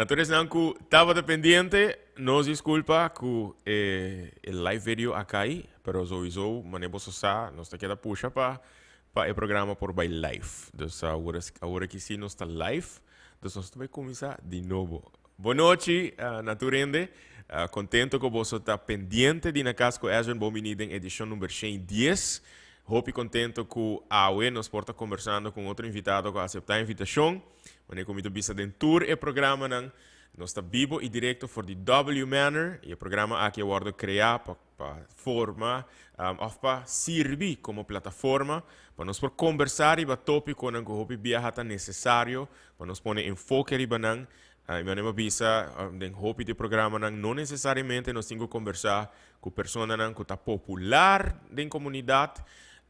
Na tur esnan ku tabata pendiente, nos disculpa ku e live video a kai, pero sowieso mane boso sa, nos ta keda pusha pa pa e programa por bai live. Dus awor awor aki si nos ta live, dus nos ta bai kuminsá di nobo. Bon nochi na tur hende, contento cu boso ta pendiente di Na Cas cu Edwin. Bon bini den edicion number 110. Hopi contento cu awe nos por ta conversando cu un otro invitado cu a acepta invitacion. Manera cu mi ta bisa den tur e programanan, nos ta bibo y directo for di W Manor y e programa aki a wordo crea pa pa forma of pa sirbi como plataforma pa nos por conversa riba topiconan cu hopi biaha ta necesario pa nos pone enfoke riba nan. Y manera mi a bisa den hopi di programanan no necesariamente nos tin cu conversa cu personanan cu ta popular den comunidad.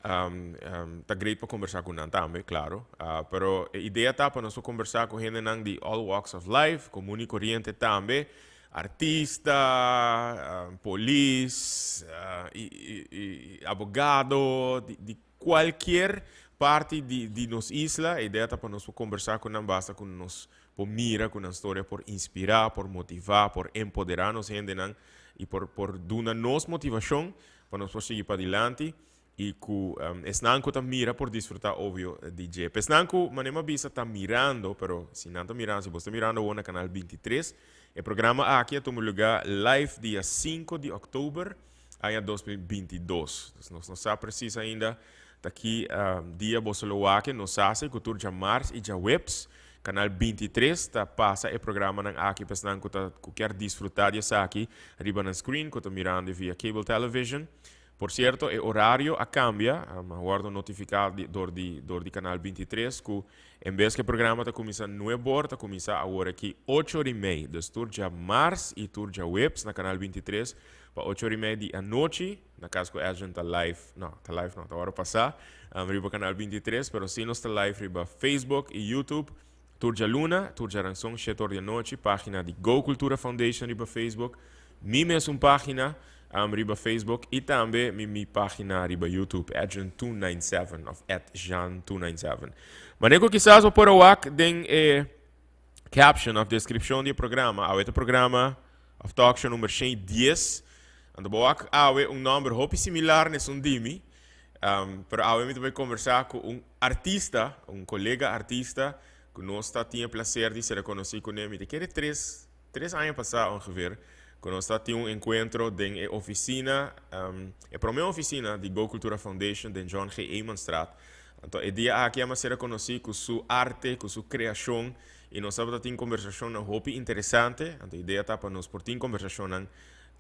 Ta great pa conversa cu nan tambe, claro. Pero e idea ta pa nos por conversa cu hendenan di all walks of life, comun y coriente tambe. Artista, polis, y abogado, di cualkier parti di nos isla. E idea ta pa nos por conversa cu nan basta cu nos por mira cu nan storia por inspira, por motiva, por empodera nos hendenan y por duna nos motivacion pa nos por sigui padilanti. Y cu esnan cu ta mira por disfruta obvio di dje. Pa esnan cu, manera mi a bisa, ta mirando, pero si nan ta mirando, si bo ta mirando awor na Canal 23, e programa aki a tuma lugar live dia 5 di october aña 2022. Dus nos no sa precies ainda ta ki dia boso lo wak e. Nos sa si cu tur djamars y djaweps Canal 23 ta pasa e programanan aki pa esnan cu ta, cu kier disfruta di esaki riba nan screen cu ta mirando via cable television. Por cierto, e horario a cambia, a wordo notifica dor di dor di Canal 23 cu en bes cu e programa ta cuminsa nuebe or, ta cuminsa awor aki ocho or y mei. Dus tur djamars y tur djaweps na Canal 23 pa ocho or y mei di anochi, na cas cu Edwin ta live, no, ta live no, ta ora pasa, riba Canal 23, pero si nos ta live riba Facebook y YouTube tur djaluna, tur djaranson shete or di anochi, pagina di Go Cultura Foundation riba Facebook, mi mesun pagina riba Facebook y tambe mi mi pagina riba YouTube, Edjean297 of @jean297. Manera cu kisas bo por a wak den e caption of descripcion di e programa, awe ta programa of talk show number 110, anto bo wak awe un nomber hopi similar na esun di mi, pero awe mi ta bay conversa cu un artista, un colega artista cu nos ta tin e placer di ser conoci cune, mi ta kere tres Tres aña pasá ongeveer, ku nos ta tin un enkuentro den e ofisina, e promé ofisina di Go Cultura Foundation den John G. Emanstraat. Anto e dia aki a mas ser konosí ku su arte, ku su kreashon i nos tabata tin kombersashonnan hopi interesante. Anto idea ta pa nos por tin kombersashonnan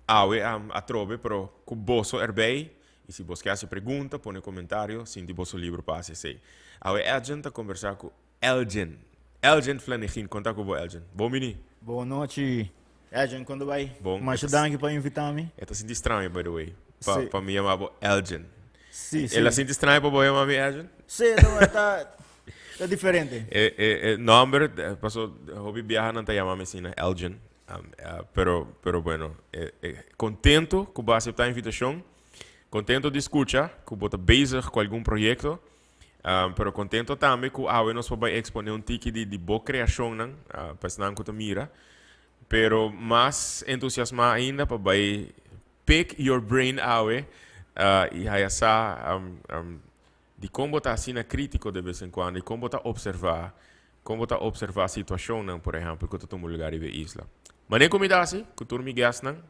awe atrobe, pero ku boso erbei i si bos ke hasi pregunta, pone komentario, sinti boso liber pa hasi esei. Awe Edjean ta kombersá ku Elgin. Elgin Flanegin, konta ku bo Elgin. Bon bini. Bon nochi Elgin, kon ta bai? Bon. Masha danki pa invita mi. E ta sinti straño by the way, pa pa mi yama bo Elgin. Si, si. El a sinti straño pa bo yama mi Elgin? Si, ta ta ta diferente. E e e nomber, paso hopi biaha nan ta yama mi asina, Elgin. Pero pero bueno, e e contento ku bo a acepta invitacion, contento di scucha ku bo ta bezig ku algun proyecto. Pero contento tambe cu awe nos por bay expone un tiki di di bo creacionnan pa esnan cu ta mira. Pero mas entusiasma ainda pa bay pick your brain awe y haya sa di con bo ta asina critico de bes en cuando y con bo ta observa, con bo ta observa situacionnan por ehempel cu ta tuma lugar riba e isla. Mane cu mi ta haci cu tur mi guestnan,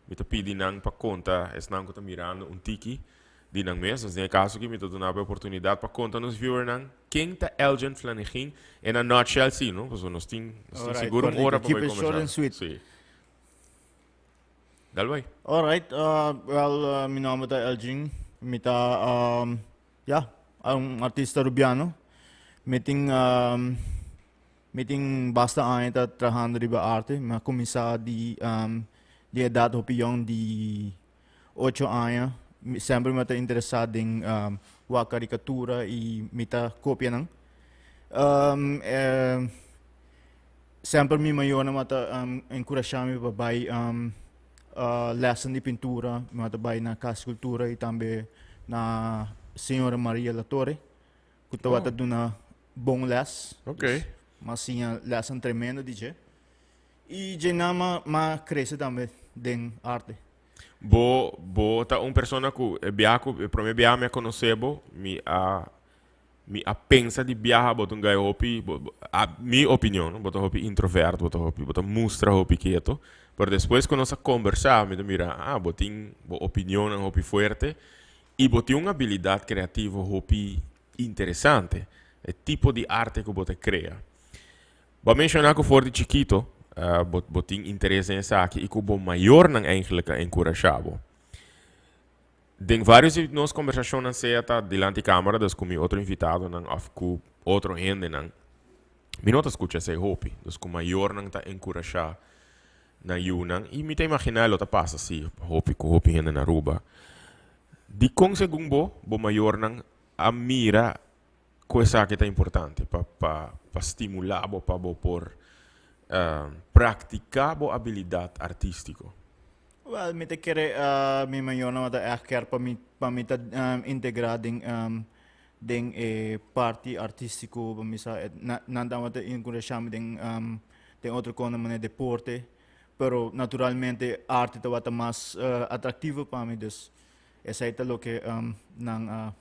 mi ta pidi nan pa conta esnan cu ta mirando un tiki di nan mes. Nos den e kaso aki mi ta duna bo e oportunidat pa konta nos viewernan ken ta Elgin Flanegin in a nutshell si, no? Pasobra nos tin nos tin Alright, sigur un correcto. ora pa Keep bai it short kombersá. and sweet. Sí. Dal bai. Alright, well, mi nomber ta Elgin. Mi ta, um, ja, un artista rubiano. Mi tin, um, mi tin basta aña ta trahando riba arte. Mi a kuminsá di, um, di edat hopi yong di Ocho aña, mi semper mi a ta interesá den wak karikatura i mi ta kopia nan. Semper mi mayornan a ta enkurashá mi pa bai lèsnan di pintura, mi a ta bai na Kas di Kultura i tambe na Señora Maria La Torre ku tabata duna bon lès. Mi a siña lèsnan tremendo di dje. Y dje nan m'a crece tambe den arte. Bo ta un persona cu e biaha cu e prome biaha mi a conoce bo, mi a pensa di biaha bo ta un guy hopi, a mi opinion, no, bo ta hopi introvert, bo ta hopi, bo ta mustra hopi keto, pero despues cu nos a conversa mi ta mira, ah, bo tin bo opinionnan hopi fuerte y bo tin un habilidad creativo hopi interesante, e tipo di arte cu bo ta crea. Bo a menciona cu for di chikito bo tin interes den esaki y cu bo mayornan eigenlijk a encurasha bo. Den varios di nos conversacionnan, sea ta dilanti camera, dus cu mi otro invitadonan of cu otro hendenan, mi no ta scucha esey hopi. Dus cu mayornan ta encurasha nan yiunan y mi ta imagina lo ta pasa si hopi cu hopi hende na Aruba. Dicon segun bo, bo mayornan a mira cu esaki ta importante pa stimula bo pa bo por practica bo habilidad artistico? Wel, mi ta kere mi mayornan ta echt kier pa mi ta integra den e parti artistico, pa mi sa nan tabata encourage mi den otro cosnan manera deporte, pero naturalmente arte tabata mas atractivo pa mi, dus esey ta loke nan a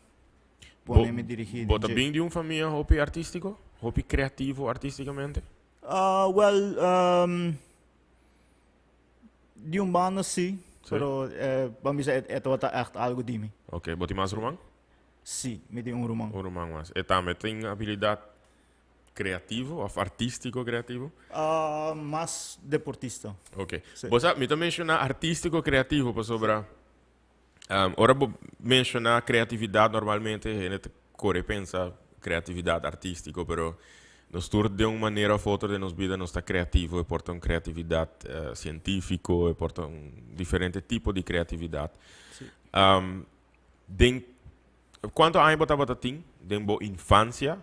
pone mi dirigi. Bo ta bin di un famia hopi artistico? Hopi creativo artisticamente? Well, di un banda si, pero pa mi sa e tabata echt algo di mi. Ok, bo tin mas ruman? Si, mi tin un ruman. Un ruman mas. E tambe tin habilidad creativo of artistico creativo? Mas deportista. Ok. Bo sa, mi ta menciona artistico creativo pasobra ora bo menciona creatividad, normalmente hende ta core pensa creatividad artistico, pero nos tur de un manera of otro den nos bida nos ta creativo, e por ta un creatividad cientifico, e por ta un diferente tipo di creatividad. Den cuanto aña bo tabata tin den bo infancia?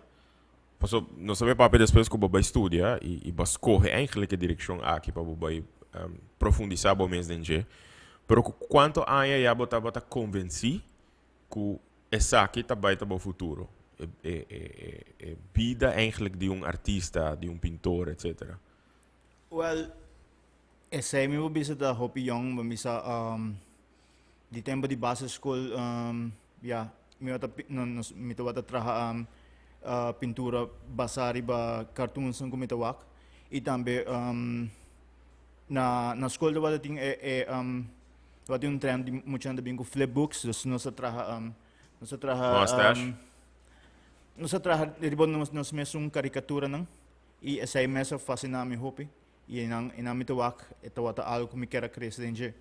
Paso nos ta bay papia despues cu bo bay studia y bo a scoge eigenlijk e direccion aki pa bo bay profundisa bo mes den dje. Pero cu cuanto aña ya bo tabata convenci cu esaki ta bay ta bo futuro? E bida eigenlijk di un artista, di un pintor, etcetera. Well, esey mi por bisa ta hopi yong, bo misa di tempo di basisschool, ya, mi tabata no nos mi tabata traha pintura basa riba cartoons ku mi ta wak y tambe na school tabata tin e tabatin un trend di muchanan ta bin ku flipbooks, dus nos a traha nos a traha Mustache. Nos a traha riba nos mesun karikaturanan y esei mes a fasina mi hopi y einan mi ta wak e tabata algo ku mi kier a krese den dje.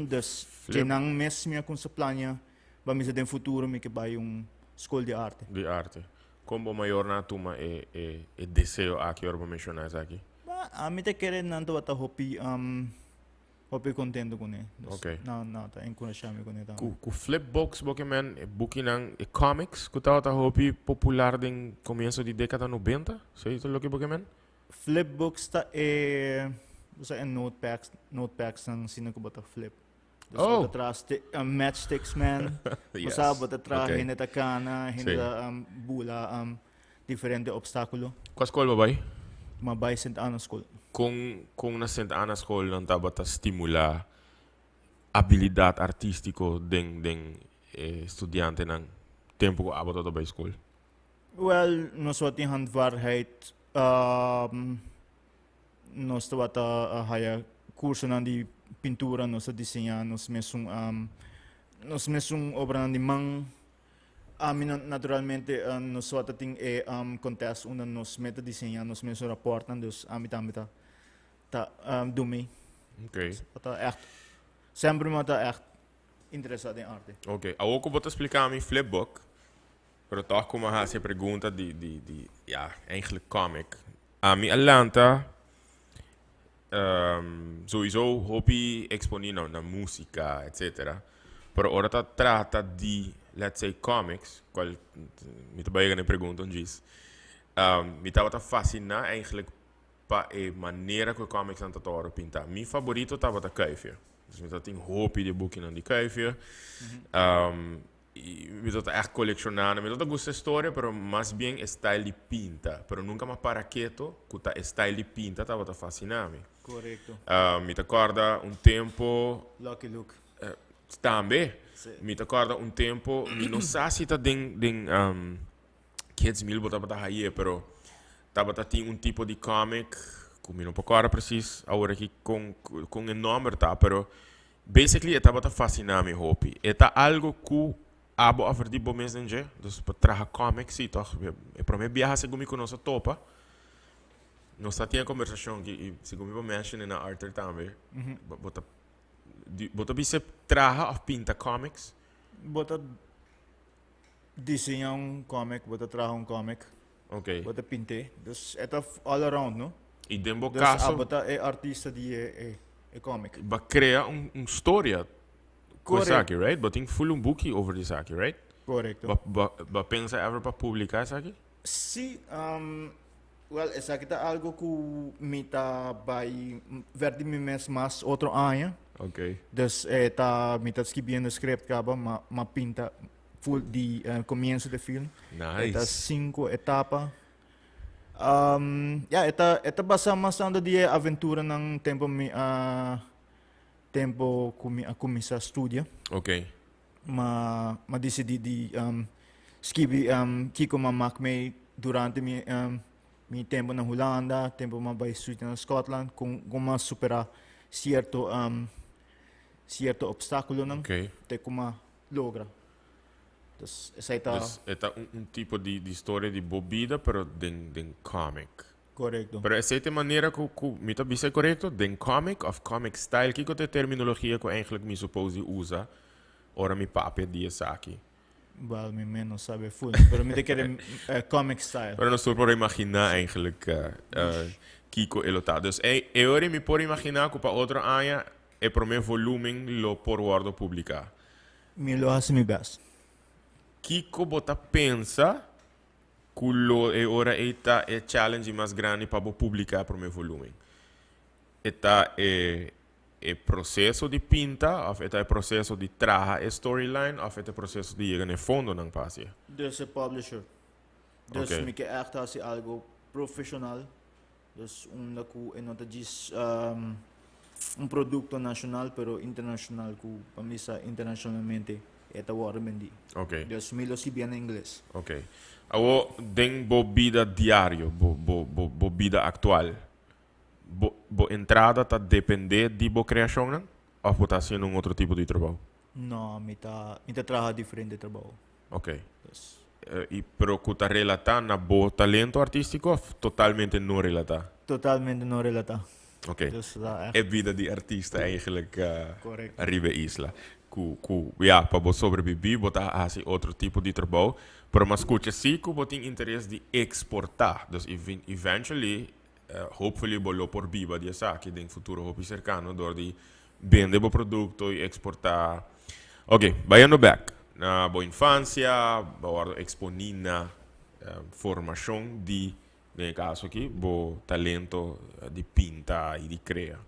Dus Flip. einan mes mi a kumsa plania pa mi sa den futuro mi ke bai un skol di arte. Di arte. Kon bo mayornan a tuma e deseo aki ora bo menshona esaki? Ba, ami ta kere nan tabata hopi hopi contento kuné. Dus nan ta enkurashá mi kuné tambe. Ku flipbooks bo ke men e bukinan, e comics ku tabata hopi popular den komienso di dekada 90? Esei ta loke bo ke men? Flipbooks ta e, bo sa e notepads, notepadsnan asina ku bo ta flip. Dus bo ta traha matchsticks man. Bo sa bo ta traha hende ta kana, hende ta bula diferente obstáculo. Kua skol bo bai? Mi a bai Sint Anna School. Kon na Sint Anna School nan tabata stimulá abilidat artístiko den e studiantenan tempu ku abo tabata bai skol? Wel, nos tabatin handvaardigheid, nos tabata haya cursonan di pintura, nos ta diseñá nos mesun nos mesun obranan di man. Ami naturalmente nos tabata tin e contest unda nos mes ta diseñá nos mesun raportnan, dus ami tambe ta dumi. Ta echt, semper mi ta echt interesá den arte. Ok, awor ku bo ta splika mi flipbook, pero tòg ku mi a hasi e pregunta di ja, eigenlijk comic. Ami a lanta sowieso hopi exponí na músika, etcetera. Pero ora ta trata di, let's say, comics, cual mi ta bai yega na e pregunta un djis, mi tabata fasciná eigenlijk pa e manera ku e comicsnan ta tòru pintá. Mi favorito tabata Kuifje. Dus mi tabatin hopi di e bukinan di Kuifje. Y mi ta echt colecciona. Mi ta gusta historia, pero mas bien style di pinta. Pero nunca m'a para keto, cu ta style di pinta tabata fascina mi. Mi ta corda un tempo. Lucky Luke. Tambe. Mi ta corda un tempo, mi no sa si ta den Kids Meal bo tabata haye, pero tabata tin un tipo di comic, cu mi no por corda precies awor aki con e nomber ta, pero basically e tabata fascina mi hopi. E ta algo cu abo a verdiep bo mes den dje, dus pa traha comic si toch? E prome biaha segun mi cu nos a topa, nos ta tin e conversacion aki y segun mi bo mention na Arthur tambe, bo ta bisa traha of pinta comics? Bo ta diseña un comic, bo ta traha un comic. Bo ta pint'é. Dus e ta all around, no? Y den bo Dus caso abo ta e artista di e comic. Bo crea un storia cu esaki, right? Bo tin full un buki over di esaki, right? Correcto. Bo pensa ever pa publica esaki? Si, well, esaki ta algo cu mi ta bay ver di mi mes mas otro aña. Dus e ta, mi ta skibiendo script caba, ma pinta full di comienzo di film. E ta cinco etapa. Ya, e ta basa mas tanto di e aventuranan tempo mi a, tempo cu mi a cuminsa studia. Ma dicidi di skibi kico m'a mak mee durante mi tempo na Hulanda, tempo m'a bay studia na Scotland, con m'a supera cierto obstaculonan te cu m'a logra. Dus esey ta. Dus e ta un tipo di storia di bo bida pero den comic. Correcto. Pero esey ta e manera cu mi ta bisa correcto? Den comic of comic style? Kico ta e terminologia cu eigenlijk mi suppose di usa ora mi papia di esaki? Wel, mi mes no sabe full, pero mi ta kere comic style. Pero nos tur por imagina eigenlijk kico e lo ta. Dus e ora mi por imagina cu pa otro aña e prome volumen lo por wordo publica. Mi lo haci mi best. Kico bo ta pensa cu lo e ora ey ta e challenge mas grandi pa bo publica e prome volumen? E ta e proceso di pinta of e ta e proceso di traha e storyline of e ta e proceso di yega na e fondonan pa haci? Dus e publisher. Dus mi ke echt haci algo profesional. Dus unda cu e no ta djis un producto nacional pero internacional cu pa mi sa internacionalmente e ta wordo bendi. Dus mi lo sibia na ingles. Ok. Awo den bo bida diario, bo bida actual, bo entrada ta depende di bo creacionnan of bo ta haciendo un otro tipo di trabou? No, mi ta traha diferente trabou. Dus. Y pero cu ta relata na bo talento artistico of totalmente no relata? Totalmente no relata. Dus ta echt. E bida di artista eigenlijk ariba e isla. Cu ya, pa bo sobrevivi bo ta haci otro tipo di trabou. Pero m'a scucha si cu bo tin interes di exporta. Dus eventually, hopefully bo lo por biba di esaki den futuro hopi cercano door di bende bo producto y exporta. Ok, bayendo back na bo infancia, bo wordo exponi na formacion di, den e caso aki, bo talento di pinta y di crea.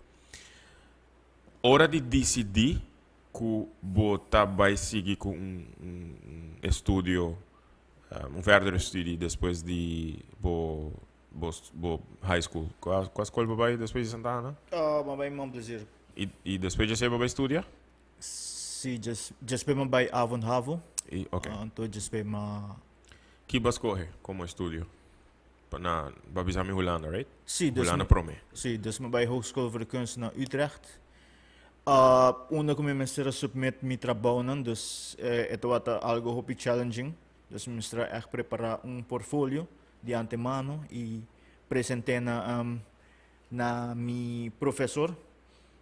Ora di dicidi cu bo ta bay sigui cu un estudio, un verdere studie despues di bo high school. Cua school bo bay despues di Santa Ana? Bo bay Mont Plaisir. Y despues dje bo bay studia? Si, despues bo bay Avond Havo. Y, ok. Anto despues ma. Ki bo scoge como estudio? Na, bo a bisa mi Hulanda, right? Si, dus. Hulanda prome. Si, dus mi bay Hogeschool voor de Kunsten na Utrecht. Unda cu mi mester a submit mi trabounan, dus e tabata algo hopi challenging. Dus mi mester a echt prepara un portfolio di antemano y presente na mi profesor.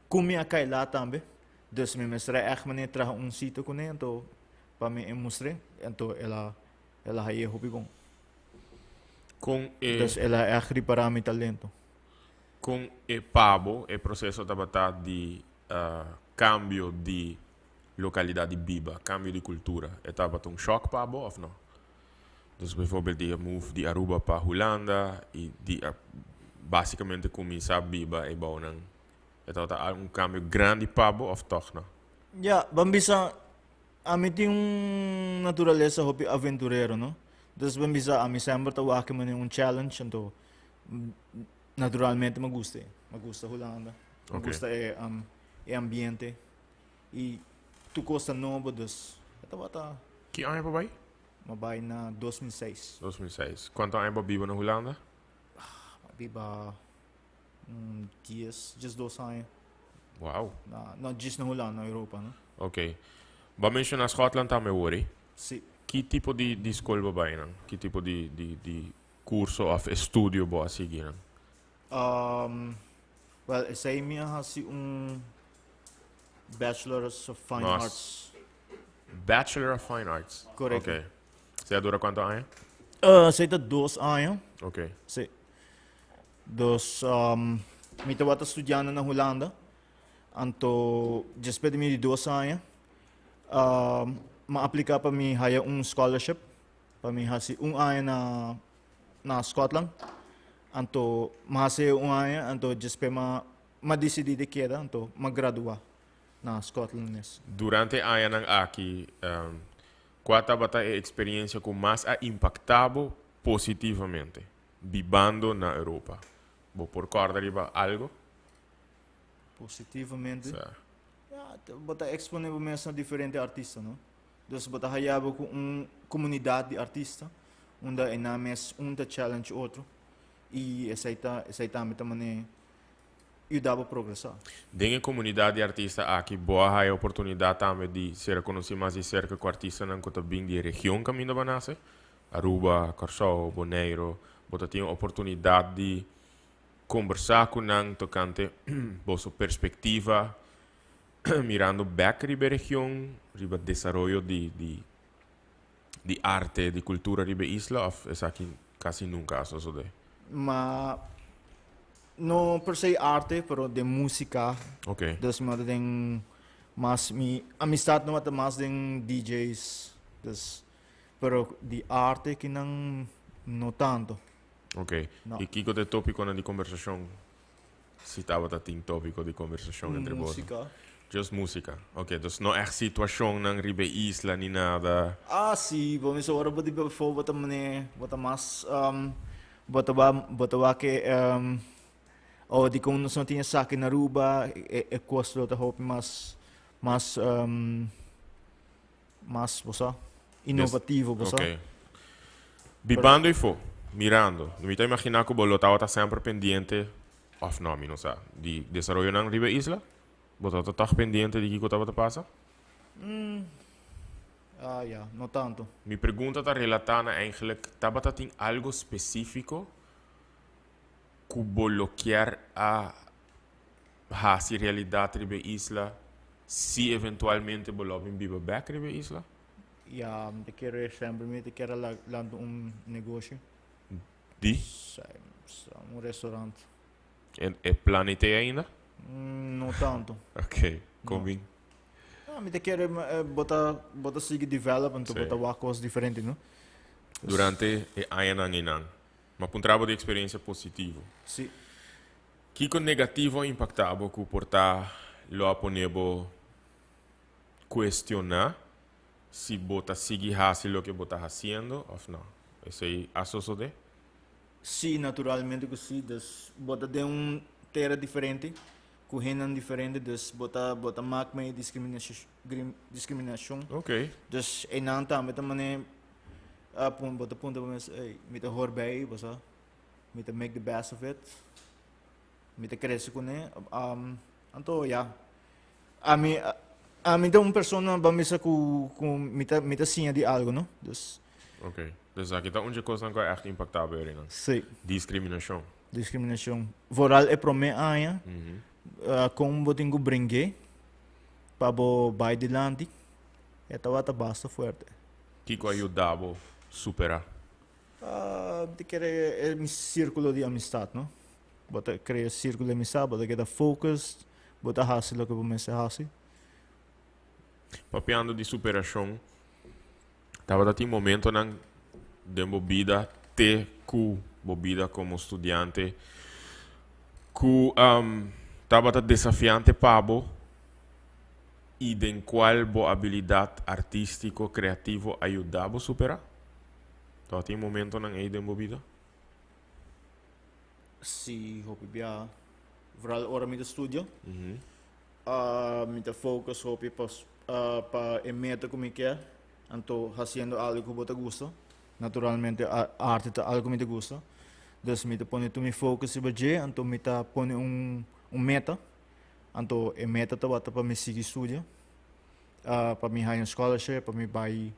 Cu mi a cay laat tambe. Dus mi mester a echt manera traha un cita cu ne, anto pa mi e mustre. Anto el a haye hopi bon. Con e. Dus el a echt ripara mi talento. Con e pa bo e proceso tabata di cambio di localidad di biba, cambio di cultura? E tabata un shock pa bo of no? Dus bijvoorbeeld di move di Aruba pa Hulanda y di basicamente cuminsa biba e bounan. E tabata un cambio grandi pa bo of toch no? Ja, ban bisa. Ami tin un naturalesa hopi aventurero, no? Dus ban bisa ami semper ta wak manera un challenge, anto naturalmente mi gusta e. Mi gusta Hulanda. Mi gusta e, e ambiente. Y tur cos ta nobo, dus e tabata. Ki aña bo bai? Mi bai na 2006. 2006. Cuanto aña bo a biba na Hulanda? Mi a biba un 10, 12 aña. Wow. Na, no djis na Hulanda, na Europa, no? Ok. Bo a menciona Schotland tambe awor, eh? Si. Ki tipo di, di school bo bai nan? Ki tipo di, di, di curso of estudio bo a sigui nan? Wel, esei mi a hasi un Bachelor of Fine Nos. Arts. Bachelor of Fine Arts? Correcto. Ok. Esei a dura cuanto aña? Esei ta 2 aña. Ok. Si. Dus, mi tabata studiando na Hulanda. Anto, despues di mi di 2 aña, mi a aplica pa mi haya un scholarship, pa mi hasi un aña na, na Scotland. Anto, mi hasi un aña, anto despues mi a dicidi di keda, anto mi a gradua na Scotland mes. Durante e añanan aki, cua tabata e experiencia cu mas a impacta bo positivamente bibando na Europa? Bo por corda riba algo? Positivamente? Sa. Ja, bo ta expone bo mes na diferente artista, no? Dus bo ta haya bo cu un comunidad di artista, unda e nan mes un ta challenge otro, y esey ta, esey tambe ta mane yuda bo progresa. Den e comunidad di artista aki, bo a haya oportunidad tambe di ser conoci mas di cerca cu artistanan cu ta bin di e region caminda bo a nace? Aruba, Kòrsou, Boneiru, bo ta tin oportunidat di kombersá ku nan tokante boso perspektiva mirando bèk riba e region, riba desaroyo di di di arte, di kultura riba e isla òf esaki kasi nunka a sosodé? Ma no per se arte, pero den músika. Oké. Dus mi a den mas mi amistat no ta mas den DJ's, dus Pero di arte kinan no tanto. Ok. No. Y kico ta e topiconan di conversacion? Si tabata tin topico di conversacion entre boso. Musica. Just musica. Ok, dus no echt situacionnan riba e isla ni nada. Ah, si, bo mester ora bo di befo bo ta mane, bo ta mas, bo ta ba, bo ta wak e, oh, dicon nos no tin esaki na Aruba, e, e cos lo ta hopi mas, mas, Mas, bo sa, inovativo, bo sa. Ok. Bibando ifo, mirando, mi ta imagina ku bo lo tabata semper pendiente, of no, mi no sa, di desaroyonan riba e isla? Bo tabata tòg pendiente di kiko tabata pasa? Ah, ya, no tanto. Mi pregunta ta relatá na eigenlijk, tabata tin algo spesífiko ku bo lo kier a hasi realidat riba e isla si eventualmente bo lo bin biba bek riba e isla? Ya, mi ta kere semper mi ta kere lanta un negoshi. Di? Sa, un restaurant. E, e plan ei te ainda? No tanto. Ok, kon bin? No, mi ta kere bo ta, bo ta sigui develop anto bo ta wak kos diferente, no? Durante e añanan einan, mi a puntra bo di experiencia positivo. Si. Kiko negativo a impaktá bo ku por ta lo a pone bo kuestioná si bo ta sigui hasi loke bo ta hasiendo òf nò? Esei a sosodé? Sí, naturalmente ku sí. Dus bo ta den un tera diferente, ku hendenan diferente, dus bo ta bo ta mak mei diskriminashon. Oké. Dus einan tambe ta manera bo ta puntra bo mes, ey, mi ta hor bij, bo sa? Mi ta make the best of it. Mi ta crece cune. Anto ya. Ami ami ta un persona ban bisa cu cu mi ta mi ta siña di algo no. Dus. Ok. Dus aki ta un dje cosnan cu a echt impacta bo Erina. Si. Discriminacion. Discriminacion. Vooral e prome aña. Con bo tin cu bring'e pa bo bay dilanti. E tabata basta fuerte. Kico a yuda bo supera? Mi ta kere e mi sirkulo di amistat, no? Bo ta krea sirkulo di amistat, bo ta keda focused, bo ta hasi loke bo mester hasi. Papiando di superashon, tabata tin momentonan den bo bida te ku bo bida komo studiante ku tabata desafiante pa bo? Y den cual bo habilidad artistico, creativo a yuda bo supera? Tabatin momentonan ey den bo bida? Si, hopi bia. Vooral ora mi ta studia. Mi ta focus hopi pa pa e meta cu mi kier. Anto haciendo algo cu bo ta gusta. Naturalmente arte ta algo cu mi ta gusta. Dus mi ta pone tur mi focus riba dje. Anto mi ta pone un un meta. Anto e meta tabata pa mi sigui studia, pa mi haña un scholarship, pa mi bai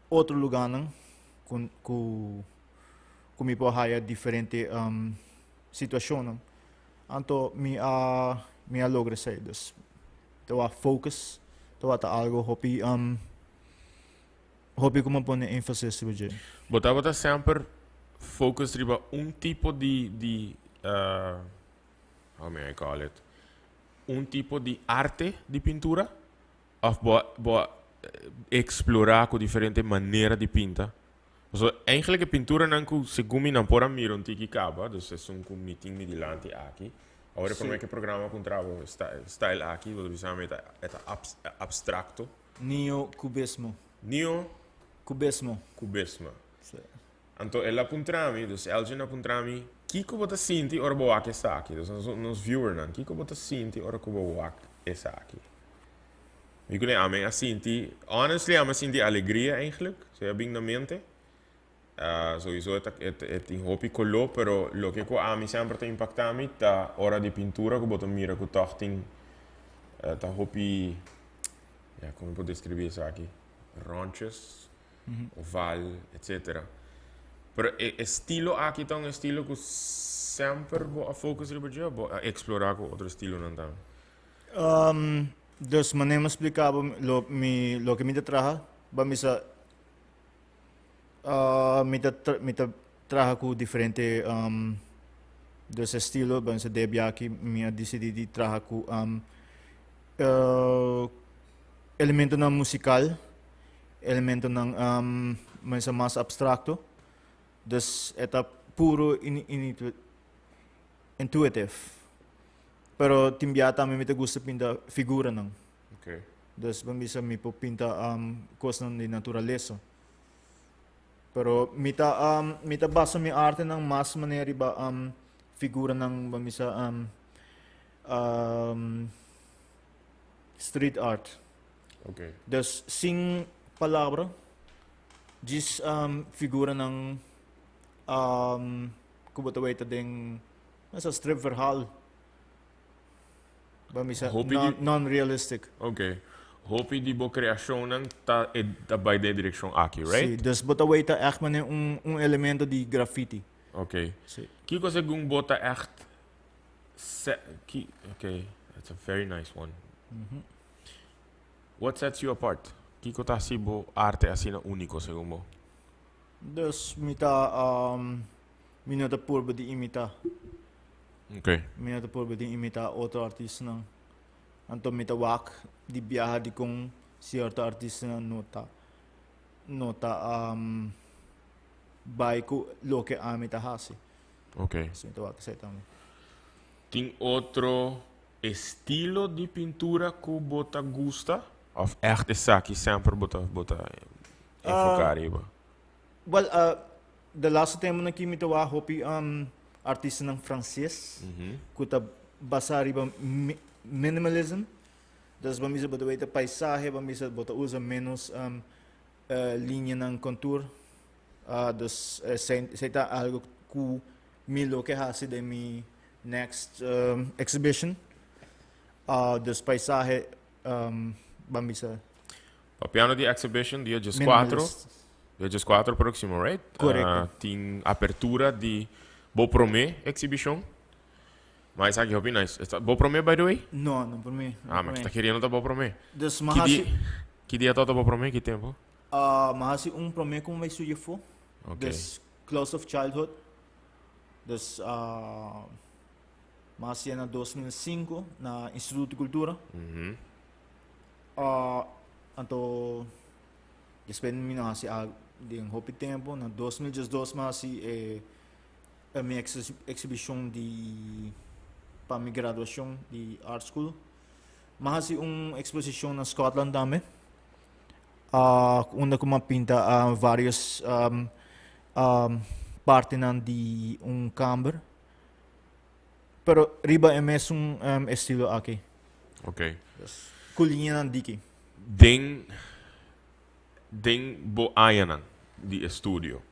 otro lugarnan ku ku ku mi por haya diferente situacionnan. Anto mi a mi a logra esei. Dus tabata focus, tabata algo hopi hopi ku mi a pone énfasis riba dje. Bo tabata semper focus riba un tipo di di how may I call it, un tipo di arte di pintura? Of bo bo a explora cu diferente manera di pinta? Pasobra eigenlijk e pinturanan cu segun mi nan por a mira un tiki caba, dus esun cu mi tin mi dilanti aki. Awor e prome cu e programa cu entraba style aki, bo ta bisa mi e ta abstracto. Neo-cubismo. Neo? Cubismo. Cubismo. Si. Anto el a puntra mi, dus Elgin a puntra mi, Kiko bo ta sinti ora bo wak esaki? Dus nos nos viewernan, kiko bo ta sinti ora ku bo wak esaki? Mi ku ami a sinti, honestly ami a sinti alegria eigenlijk, so a bin na mente. Souiso e ta e tin hopi koló, pero loke ku ami semper ta impakta mi ta ora di pintura ku bo ta mira ku tòg tin ta hopi, ya kon mi por deskribí esaki, ròntjes. Oval, etcetera. Pero e estilo aki ta un estilo ku semper bo a focus riba dje of bo a explora ku otro estilonan tambe? Dus manera mi a splika bo lo mi loke mi ta traha, bo a misa mi ta mi ta traha ku diferente dus estilo, bo a misa debi aki mi a disidi di traha ku elementonan musikal. Elementonan mester mas abstracto. Dus e ta puro intuitive. Pero tin bia tambe mi ta gusta pinta figuranan. Okay. Dus bo bisa mi por pinta cosnan di naturalesa. Pero mi ta mi ta basa mi artenan mas manera riba figuranan bo bisa street art. Okay. Dus sin palabra, djis um, figuranan um, ku bo ta weta den esa stripverhaal. Ba misa Hopi non, di- non-realistic. Okay. Hopi di bo kreashonnan ta e ta bai den e direkshon aki, right? Sí, dus bo ta weta echt manera un, un elemento di graffiti. Okay. Sí. Kiko segun bo ta echt se ki okay, that's a very nice one. What sets you apart? Kiko ta hasi bo arte asina úniko segun bo? Dus mi ta mi no ta purba di imitá. Okay. Mi no ta purba di imitá otro artistanan. Anto mi ta wak di biaha dikon sierto artistanan no ta no ta bai ku loke ami ta hasi. Okay. Dus mi ta wak esei tambe. Tin otro Estilo di pintura ku bo ta gusta? Of ègt esaki semper bo ta bo ta enfoká riba? Wel, de laatste temponan aki mi ta wak hopi artistanan franses ku ta basá riba minimalism. Dus bo mester bo ta weta paisahe, bo mester bo ta usa ménos liñanan kontur. Dus esei ta algu ku mi lo ke hasi den mi Next exhibition, dus paisahe ban bisa. Papiando di exhibition dia dieskuatro, dia dieskuatro próximo, right? Korekto. Tin apertura di bo promé exhibishon. Ma esaki hopi nice. Esta bo promé by the way? No, no promé. Ah, ma kita keriendo ta bo promé. Dus mi hasi. Ki dia ta bo promé? Ki tempo? Mi hasi un promé ku mi bai studia afó. Okay. Dus close of childhood. Dus mi a hasié na 2005 na Instituto di Cultura. Anto despues mi no hasi algo den hopi tempo. Na 2012 mi a hasi e mi exhibishon di pa mi graduashon di art school. M'a hasi un exposicion na Scotland tambe. Unda cu m'a pinta varios partinan di un kamber. Pero riba e mesun estilo aki. Dus, cu liñanan diki. Den bo añanan di estudio,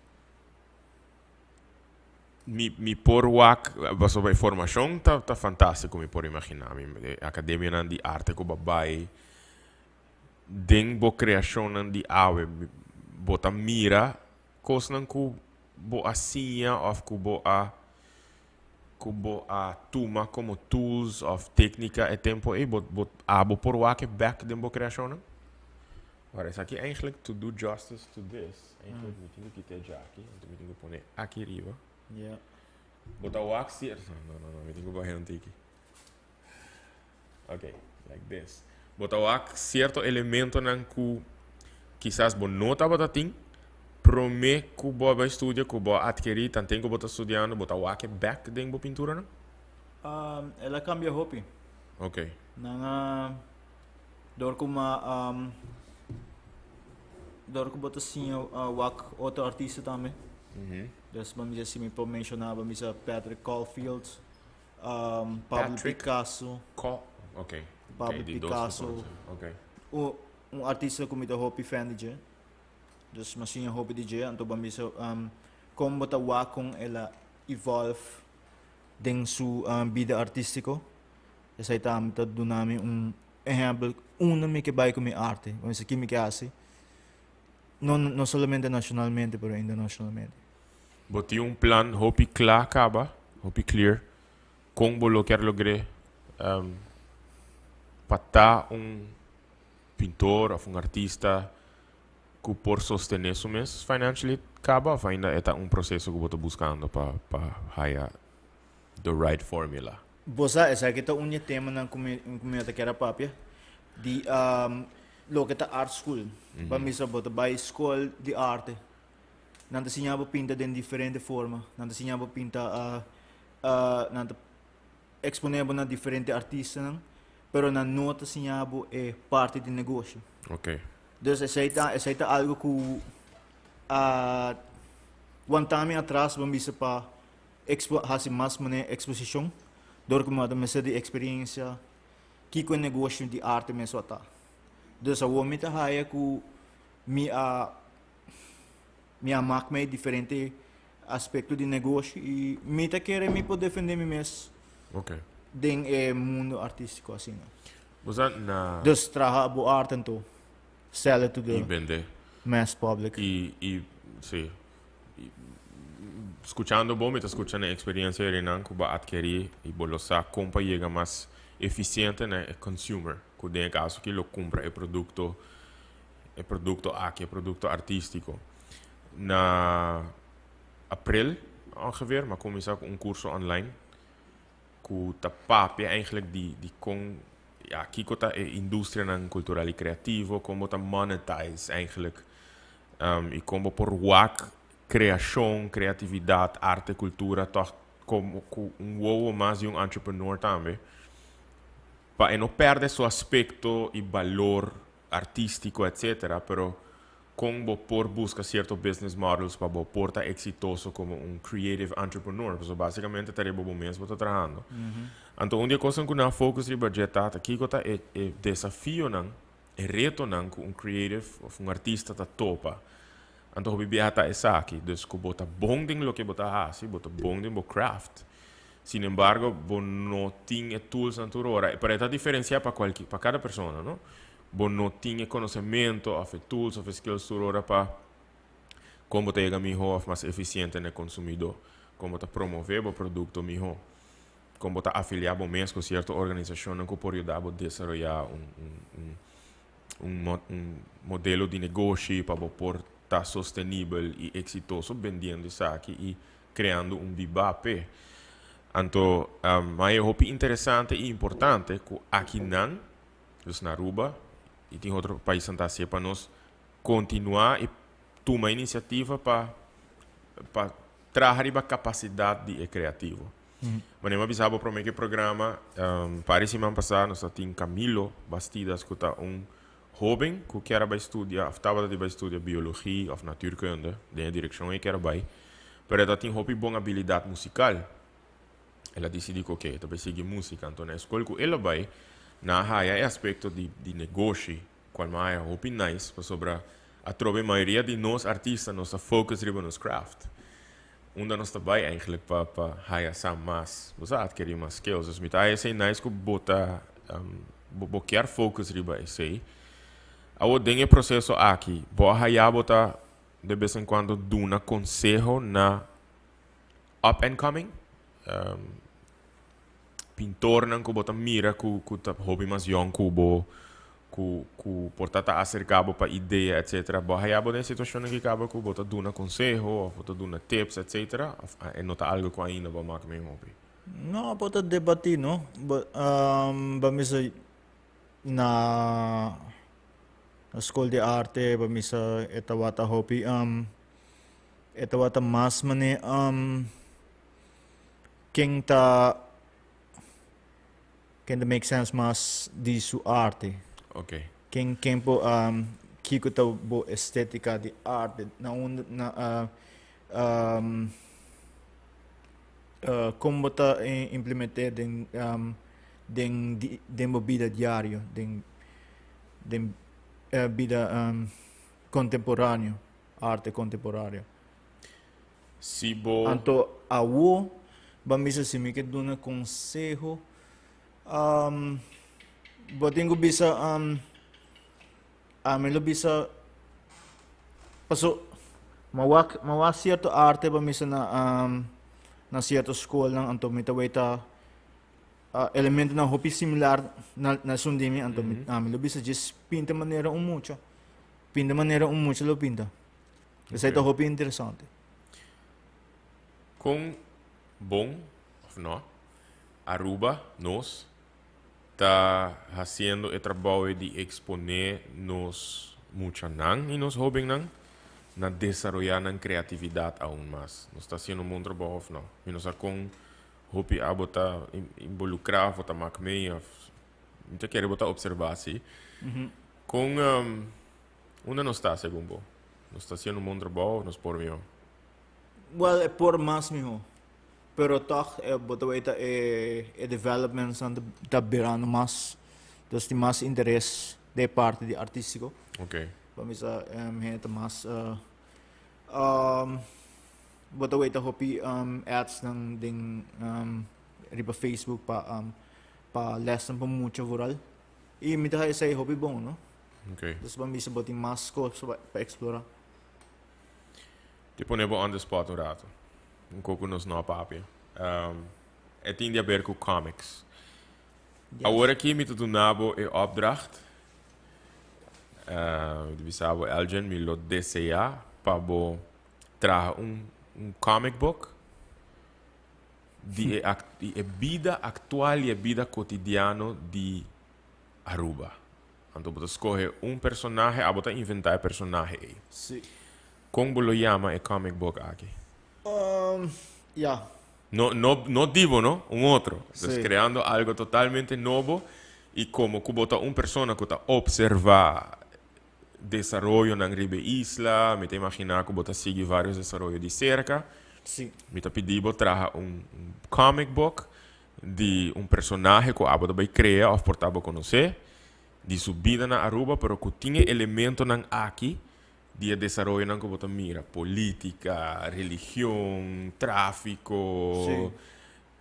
mi por wak, pasobra e formacion ta fantastico, mi por imagina mi, e academianan di arte cu bo a bay, den bo creacionnan di awe, bo ta mira cosnan cu bo a siña of cu bo a tuma como tools of tecnica e tempo ey, bo abo por wak e bek den bo creacionnan? Ora, esaki eigenlijk, to do justice to this, eigenlijk mi tin cu kita e aki, anto mi tin cu pone aki riba. Bo ta wak cierto. No, no, no, mi tin cu baha un tiki. Ok, like this. Bo ta wak cierto elementonan cu kisas bo no tabata tin, prome cu bo a bay studia, cu bo a adkeri, tanten cu bo ta studiando, bo ta wak e bek den bo pinturanan? El a cambia hopi. Nan a door cu ma door cu bo ta siña wak otro artista tambe. Dus ban bisa si mi por menciona, ban bisa Patrick Caulfield, Pablo Patrick Picasso. Pablo Ok, di dos Picasso. mi conoce. Un artista cu mi ta hopi fan di dje. Dus mi a siña hopi di dje, anto ban bisa con bo ta wak con el a evolve den su bida artistico. Esey tambe ta duna mi un ehempel unda mi ke bay cu mi arte. Ban bisa ki mi ke haci. No, no solamente nacionalmente, pero internacionalmente. Bo tin un plan hopi cla caba, hopi clear, con bo lo kier logre pa ta un pintor of un artista cu por sostene su mes financially caba, of ainda e ta un proceso cu bo ta buscando pa haya the right formula? Bo sa, esaki ta un di e temanan cu mi ta kier a papia, di loke ta art school. Pa misa bo ta bay school di arte. Nan ta siña bo pinta den diferente forma. Nan ta siña bo pinta, nan ta expone bo na diferente artistanan, pero nan no ta siña bo e parti di negoshi. Dus esey ta algo cu wanta mi atras, ban bisa, pa hasi mas mane exposicion, door cu mi ta mester di experiencia kiko e negoshi di arte mes ta. Dus awor mi ta haya cu mi a maak mij diferente aspecto di negoshi y mi ta kere mi por defende mi mes den e mundo artistico asina. Bo sa na Dus traha bo arte anto sell it to the Y bende. Mass public. Y si. Y, scuchando bo, mi ta scuchando e experiencia rinan cu bo a adkeri y bo lo sa con pa yega mas eficiente na e consumer. Cu den e caso aki lo cumpra e producto aki, e producto artistico. Na april ongeveer, m'a cuminsa cu un curso online cu ta papia eigenlijk di con, ja, kiko ta e industrianan cultural y creativo, con bo ta monetize eigenlijk y con bo por wak creacion, creatividad, arte, cultura, toch como cu un wowo mas di un entrepreneur tambe. Pa e no perde su aspecto y balor artistico, etc. Pero con bo por busca cierto business models pa bo por ta exitoso como un creative entrepreneur. So basicamente ta riba bo mes bo ta trahando. Anto un di e cosnan cu nan focus riba dje ta kiko ta e desafionan, e retonan cu un creative of un artista ta topa. Anto hopi biaha ta esaki, dus cu bo ta bon den loke bo ta hasi, bo ta bon den bo craft. Sin embargo, bo no tin e tools nan tur ora. Pero e ta diferencia pa cada persona, no? Bo no tin e conocemento of e tools of e skills tur ora pa con bo ta yega miho of mas eficiente na e consumidor. Con bo ta promove bo producto miho. Con bo ta afilia bo mes cu cierto organisacionnan cu por yuda bo desaroya un modelo di negoshi pa bo por ta sostenibel y exitoso bendiendo esaki y creando un biba p'e. Anto, ma e hopi interesante y importante cu akinan, dus na Aruba, y tin otro paisnan ta hacié, pa nos continua y tuma iniciativa pa traha riba capacidad di e creativo. Manera mi a bisa bo prome ku e programa, par di siman pasá nos a tin Camilo Bastidas ku ta un hóben ku kier a bai studia òf tabata di bai studia biologi òf natuurkunde, den e direkshon e kier a bai, pero e ta tin hopi bon abilidat musikal. El a disidí ku oke, e ta bai sigui músika. Anto na e skol ku el a bai, nan a haya e aspekto di di negoshi, kual mi a haya hopi nice, pasobra atrobe mayoria di nos artista nos ta focus riba nos craft. Unda nos ta bai eigenlijk pa pa haya sa mas, bo sa adkerí mas skills. Dus mi ta haya esei nice ku bo ta bo bo kier focus riba esei. Awor den e proseso aki, bo a haya bo ta de bes en cuando duna konseho na up and coming pintornan ku bo ta mira ku ku ta hopi mas yòn ku bo ku ku por ta ta aserká bo pa idea etcetera bo a haya bo den situashonnan ki kaba ku bo ta duna konseho òf bo ta duna tips etcetera òf e no ta algu ku ainda bo a mak men hopi? No, bo ta debatí no bo bo a misa na na skol di arte bo a misa e tabata hopi. E tabata mas mane ken ta ken ta make sense mas di su arte. Ok. Ken ken por kiko ta bo estetica di arte na unda na kon bo ta implemente den den den bo bida diario den den bida contemporaneo. Arte contemporaneo. Si bo. Anto awo ban bisa si mi ke duna conseho bo tin ku bisa ami lo bisa paso mi a wak mi a wak cierto arte ban bisa na na cierto scolnan anto mi ta weta elementonan hopi similar na na esun di mi anto ami lo bisa djis pinta manera un mucha. Pinta manera un mucha lo pinta. Esei ta hopi interesante. Kon bon of no Aruba, nos, ta hasiendo e trabou di eksponé nos muchanan i nos hóbennan na desaroyá nan kreatividat aun mas? Nos ta hasiendo un bon trabou of no? Mi no sa kon hopi abo ta involukrá of bo ta mak mee of Mi ta kere bo ta observa si. Con unda nos ta segun bo? Nos ta haciendo un bon trabou of nos por mihó? Well, e por mas mihó. Pero toch e bo ta weta e e developmentsnan ta ta birando mas. Dus tin mas interes den e parti di artístico. Ok. Pa mi sa hende ta mas bo ta weta hopi adsnan den riba Facebook pa pa lesnan pa mucha vooral. Y mi ta haci esey hopi bon, no? Ok. Dus pa mi bo tin mas cos pa explora. Te pone bo on the spot un rato. Un coco nos no a papia. E tin di haber cu comics. Yes. Awor aki mi ta duna bo e opdracht. Mi ta bisa bo, Elgin, mi lo desea pa bo traha un comic book di e di e bida aktual i e bida kotidiano di Aruba. Anto bo ta skohe un personahe, abo ta inventá e personahe ei. Sí. Kon bo lo yama e comic book aki? Ya. No, no, no di bo, no? Un otro. Dus Sí. kreando algo totalmente nobo i komo ku bo ta un persona ku ta opservá desaroyonan riba e isla, mi ta imaginá ku bo ta sigui vários desaroyo di serka. Sí. Mi ta pidi bo traha un comic book di un personahe ku abo ta bai krea òf por ta bo konosé, di su bida na Aruba, pero ku tin e elementonan aki di e desaroyonan ku bo ta mira, polítika, religion, tráfiko, Sí.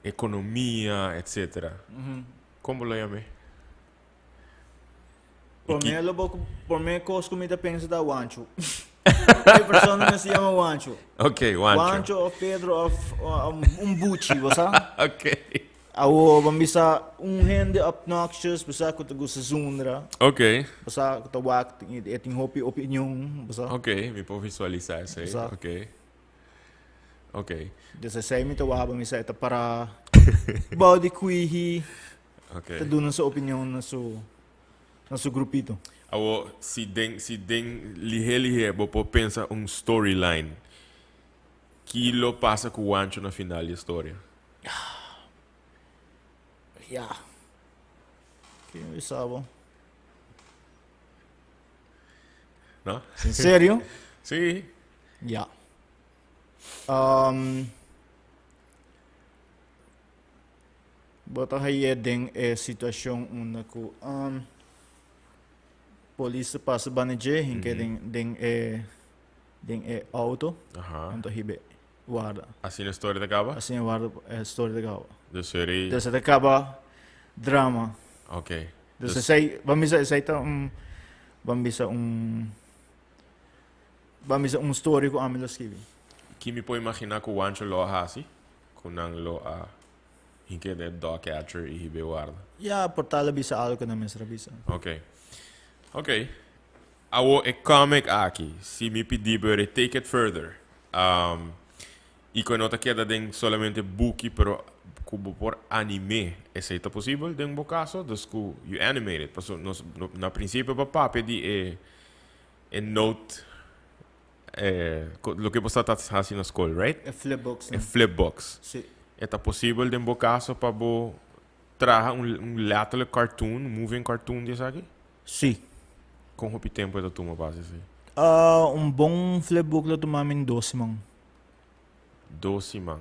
ekonomia, etcétera. Kon bo lo yam'é? Promé lo bo promé kos ku mi ta pensa ta Wancho. E persona mester yama Wancho. Ok, Wancho. Wancho of Pedro of un buchi, bo sa? Ok. Awo bo bisa un hende obnoxious, bo sa ku ta gusta zundra. Ok. Bo sa ku ta wak e tin hopi opinion, bo sa? Ok, mi por visualisá esei. Bo sa? Ok. Ok. Des esei mi ta wak bo misa e ta para bou di kuihi. Ok. Ta duna su opinion na su na su grupito. Awor, si den si den lihé lihé bo por pensa un storyline, ki lo pasa ku Wancho na final di e storia? Ya. Ki mi bisa bo? No? En serio? Sí. Ya. Bo ta haye den e situacion unda cu polis ta pasa banda dje hinke den den e den e auto anto hibe warda. Asina e story ta caba? Asina warda e story ta caba. Dus seri. Dus e ta caba drama. Ok. Dus esey, ban bisa esey ta un, ban bisa un, ban bisa un story cu ami lo skibi. Ki mi por imagina cu Wancho lo a haci? Cu nan lo a hinke den e dog catcher y hibe warda. Ya, por tal a bisa algo cu nan mester a bisa. Ok. Ok. Awo e comic aki, si mi pidi bo ere take it further. Um, y cu e no ta keda den solamente buki, pero cu bo por anime. Esey ta posibel den bo caso? Dus cu you animate it. Paso nos, na principio pa papia di e, e note, e, loke bo sa ta haci na school, right? E flipbooks. E flipbooks. Si. E ta posibel den bo caso pa bo traha un, un letterlijk cartoon, moving cartoon di esaki? Si. Kon hopi tempu e ta tuma pa hasi esei? Un bon flipbook lo tuma mi dos siman. Dos siman.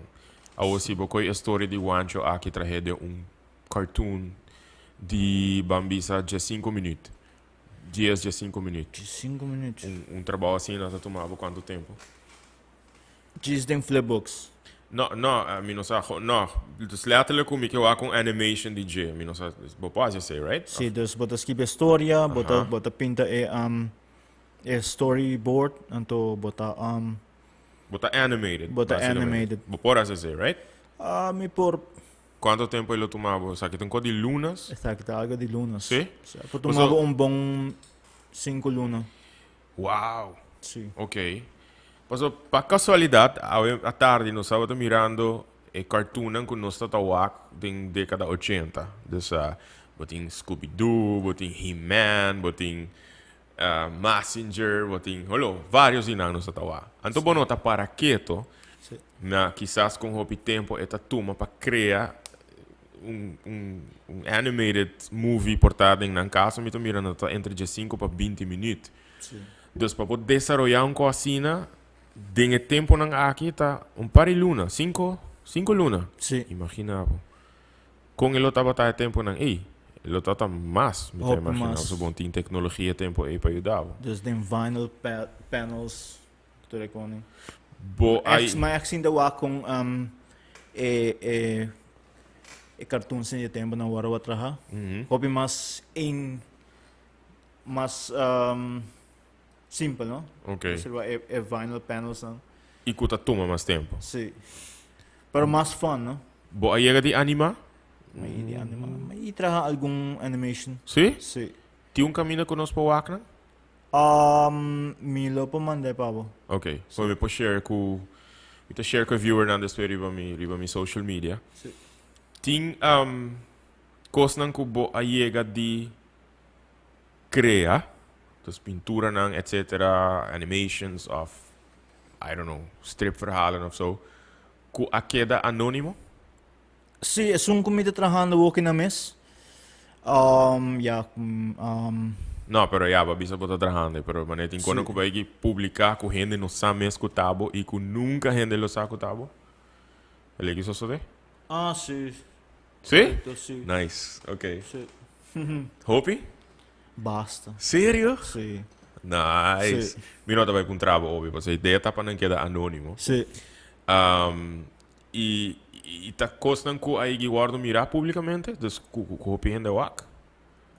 Awor si bo koe e story di Wancho aki trahe den un cartoon di ban bisa diescinco minuut. Dies, diescinco minuut. Diescinco minuut. Un trabou asina ta tuma bo kuantu tempu? Djis den flipbooks. No, no, mi no sa, no, dus letterlijk cu mi ke wak un animation di dje, mi no sa, bo por haci esey, right? Si, dus bo ta skibi e storia, bo ta, bo ta pinta e, e storyboard, anto bo ta, Bo ta animated, Bo ta animated. Bo por haci esey, right? Ah, mi por. Cuanto tempo e lo tuma bo? Esaki ta un cos di lunas? Esaki ta algo di lunas. Si? Si, por tuma bo un bon cinco luna. Wow! Si. Ok. Paso, pa casualidad, awe atardi nos tabata mirando e cartoonnan cu nos tata wak den decada ochenta. Dus, bo tin Scooby-Doo, bo tin He-Man, bo tin Mazinger, bo tin, holo, varios di nan nos tata wak. Anto bo no ta para keto na kisas con hopi tempo e ta tuma pa crea un, un, un animated movie por ta den nan caso mi ta mira nan ta entre diescinco pa binti minuut. Dus pa bo desaroyá un kos asina den e temponan aki ta un par di luna, cinco, cinco luna. Imagina bo. Kon e lo tabata e temponan ei? E lo tabata mas, mi ta Hopi imagina. mas. Pasobra bo tin teknologia e tempo ei pa yuda bo. Dus den vinyl panels tur e koning. Bo ai. Ma echt sinta wak kon e e e cartoons den e temponan wòrdu a traha. Hopi mas in mas simpel, no? Ok. Observa e, e vinyl panels nan. I ku ta tuma mas tempo. Sí. Pero mas fun, no? Bo a yega di anima? Mi a yega di anima. Mi a traha algun animation. Sí? Sí. Tin un kaminda ku nos por wak nan? Mi lo por manda e pa bo. Ok. So mi por share ku, mi ta share ku e viewernan despues riba mi, riba mi social media. Sí. Tin kosnan ku bo a yega di crea, dus pinturanan etcetera, animations of I don't know, stripverhalen of so, cu a keda anonimo? Sí, esun cu mi ta trahando awoki na mes. Um, ya, um. No, pero ya, bo a bisa bo ta trahando, pero manera tin kono cu bo a publica cu hende no sa mes cu ta bo y cu nunca hende lo sa cu ta bo? El a sosode? Ah, sí. Sí? Correcto, sí. Nice, ok. Sí. Hopi? Basta. Serio? Sí. Nice. Sí. Mi no ta bai puntra bo obvio, pasobra idea ta pa nan keda anonimo. Sí. Um, y, y ta cosnan cu a yegi wordo mira publicamente? Dus cu, cu, cu hopi hende wak?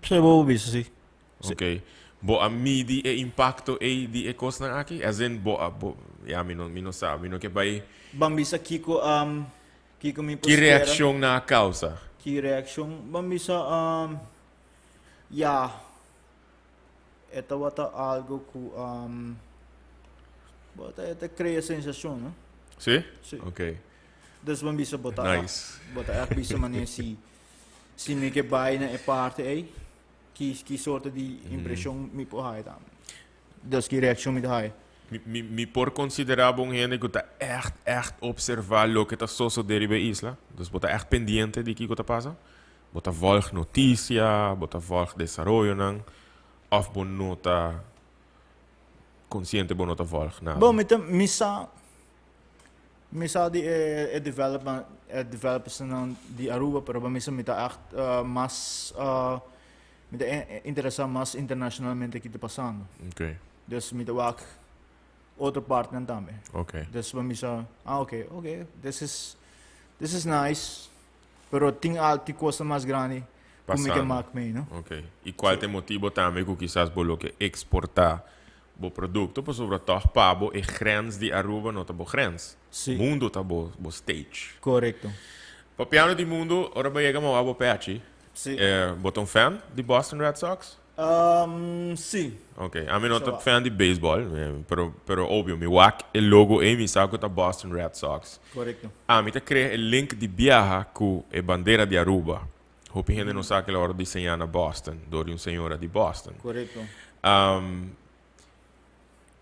Sí, bo bisa, sí. Sí. Ok. Bo a midi e impacto ei di e cosnan aki? As in, bo a, bo, ya, mi no, mi no sa, mi no ke bai... Ban bisa kico, um, Kiko mi por Ki spera? reakshon nan a kausa? Ki reakshon? Ban bisa, ya, e tabata algo ku bo ta e ta krea sensashon, no? Sí? Sí. Ok. Dus ban bisa bo ta Nice. bo ta ègt bisa manera si si mi ke bai na e parti ei, ki ki sorto di impreshon mi por haya tambe. Dus ki reakshon mi ta haya? Mi, mi, mi por konsiderá bo un hende ku ta ègt, ègt opservá loke ta sosodé riba e isla? Dus bo ta ègt pendiente di kiko ta pasa? Bo ta volg noticia, bo ta volg desaroyonan, of bo no ta consciente, bo no ta volg nada? Bon, mi ta, mi sa, mi sa di e, e development, e developersnan di Aruba, pero pa mi sa mi ta echt uh, mas, uh, mi ta interesa mas internacionalmente ki ta pasando. Dus mi ta wak otro partnan tambe. Dus pa mi sa, ah, okay, this is nice. Pero tin al tin cosnan mas grandi cu mi ke mak mee, no? Ok. Y cual ta e motibo tambe cu kisas bo lo ke exporta bo producto? Pasobra tog pa bo e grens di Aruba no ta bo grens. Si. Mundo ta bo bo stage. Corecto. Papiando di mundo, ora bo yega moa bo pechi. Si. Bo ta un fan di Boston Red Sox? Si. Ok, ami no ta fan di baseball, pero, pero obvio, mi wak e logo ei, mi sa ku ta Boston Red Sox. Korekto. Ami ta krea e link di biaha ku e bandera di Aruba. Hopi hende no sa ku el a wòrdu diseñá na Boston, dor di un señora di Boston. Korekto.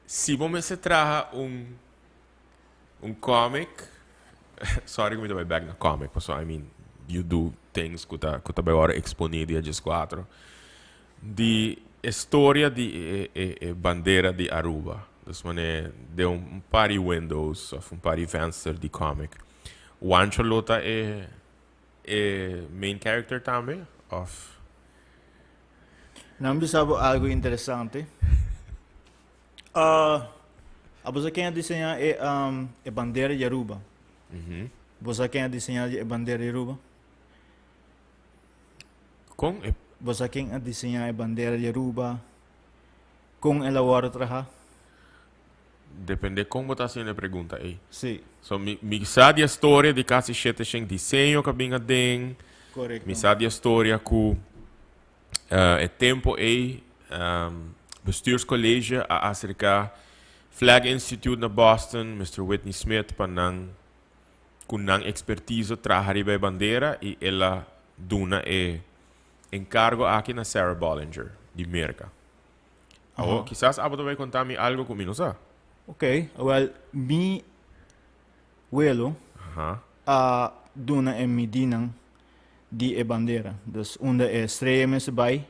Si bo mester traha un, un comic, sorry ku mi ta bai bek na comic, pasobra I mean, you do things ku ta, ku ta bai wòrdu eksponí dia dieskuatro, di e storia di e, e, e bandera di Aruba. Dus manera den un par di windows of un par di venster di comic. Wancho lo ta e, e main character tambe of? Nan bisa bo algo interesante. Uh, abo sa ken a diseñá e, um, e bandera di Aruba? Bo sa ken a diseñá e bandera di Aruba? Kon e? Bo sa ken a diseñá e bandera di Aruba? Kon el a wòrdu trahá? Depende kon bo ta hasiendo e pregunta ei. Sí. So, mi, mi sa di e storia di kasi shete shen diseño ku a bin aden. Korekto. Mi sa di e storia ku E tempo ei Bestuurscollege a acerca Flag Institute na Boston, Mister Whitney Smith, pa nan cu nan expertise traha riba e bandera y el a duna e encargo aki na Sarah Bollinger di Merca. Awo, kisas abo ta bay conta mi algo cu mi no sa. Ok, wel, mi welo a duna e midinan di e bandera. Dus unda e strea mester bai,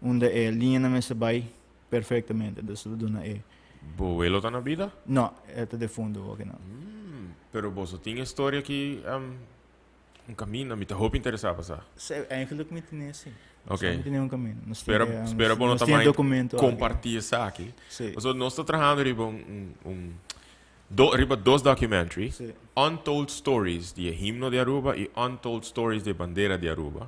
unda e liñanan mester bai perfectamente. Dus lo duna e. Bo welo ta na bida? No, e ta defunto awor kinan. Pero boso tin e storia aki un caminda? Mi ta hopi interesa pa sa. Si, eigenlijk mi tene si. Ok. Mi tene un caminda. Nos Spera, tin, spera bo no nos ta tin mind documento aki. comparti esaki. Si. Pasobra nos ta trahando riba un, un, Do, riba dos documentary, Sí. Untold Stories di e himno di Aruba y Untold Stories di e bandera di Aruba.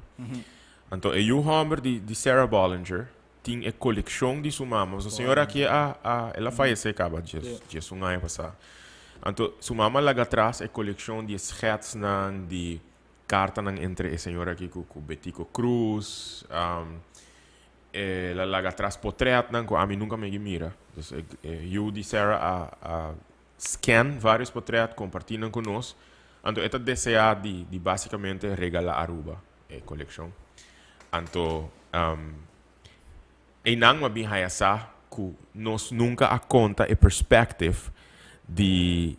Anto e yu homber di, di Sarah Bollinger tin e coleccion di su mama. Pasobra señora aki a, a, el a fayece caba djes, Sí. djes un aña pasa. Anto su mama a laga atras e coleccion di e schetsnan, di cartanan entre e señora aki cu, cu Betico Croes, um, El a laga atras potretnan ku ami nunka megi mira. Dus e yu di Sarah a a scan varios potret, kompartí nan ku nos. Anto e ta deseá di di basikamente regalá Aruba e kolekshon. Anto einan mi a bin haya sa ku nos nunka a konta e perspective di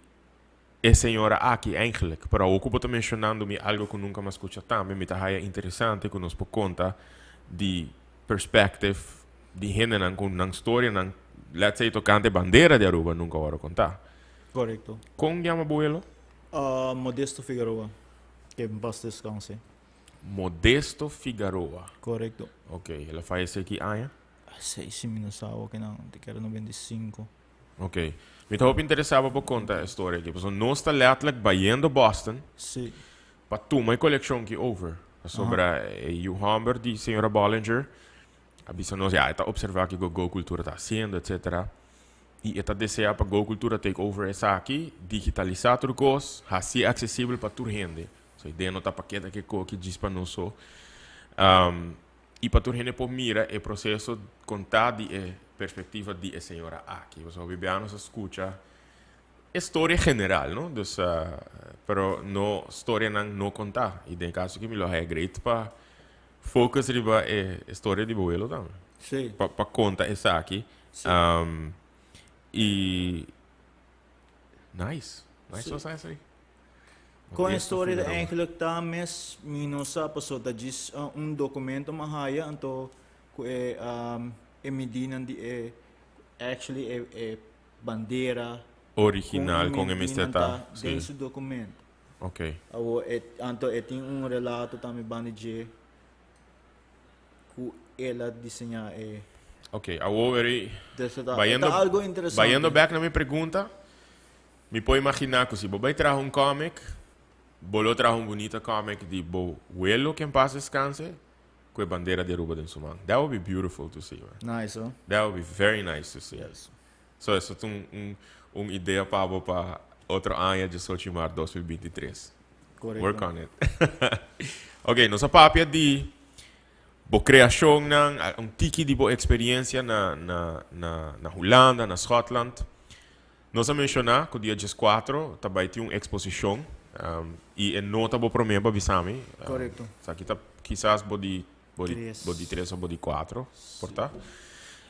E señora aki eigenlijk. Pero awor ku bo ta mencionando mi algo ku nunka mi a skucha tambe, mi ta haya interesante ku nos por konta di perspective di hendenan ku nan storianan, let's say tokante bandera di Aruba nunka wòrdu kontá. Korekto. Kon yama bo welo? Modesto Figaroa. Ke en pas deskanse. Modesto Figaroa. Korekto. Ok, el a fayesé ki aña? Esei si mi no sa awor ke nan, te kere 95. Ok. Mi ta hopi interesá pa bo konta e storia aki. Pasobra nos ta letterlijk bayendo Boston pa tuma e kolekshon ki over. Pasobra e yu hòmber di señora Bollinger a bisa nos, ya, e ta opservá kiko Go Cultura ta hasiendo, etcetera. I e ta deseá pa Go Cultura take over esaki, digitalisá tur kos, hasié aksesibel pa tur hende. So idea no ta pa keda ke koki djis pa nos so. I pa tur hende por mira e proseso kontá di e perspektiva di e señora aki. Pasobra hopi bia nos a skucha e storia general, no? Dus, pero no storianan no kontá. I den e kaso aki mi lo haya great pa focus riba e storia di bo welo tambe. Sí. Pa, pa konta esaki. Sí. I nice. Nice Sí. was esei. Con e storia ta eigenlijk ta mes mi no sa paso ta djis un documento mi a haya anto cu e e midinan di e actually e e bandera original con e mester ta den su documento. Ok. Awo e anto e tin un relato tambe banda dje cu el a diseña e. Ok, awo eri Dus ta ta algo interesante. Bayendo bek na mi pregunta. Mi por imaginá ku si bo bai traha un comic, bo lo traha un bunita comic di bo welo ku en pas deskanse ku e bandera di Aruba den su man. That would be beautiful to see, man. Nice, huh? That would be very nice to see. Yes. So eso ta un, un, un idea pa bo pa otro aña, 18 maart 2023. Korekto. Work on it. Ok, nos a papia di bo kreashonnan, un tiki di bo eksperiencia na, na, na, na Hulanda, na Schotland. Nos a menciona cu dia diescuatro ta bay tin un exposicion y e no ta bo prome pa bisa mi. Correcto. Esaki ta kisas bo di bo di bo di tres of bo di cuatro por ta.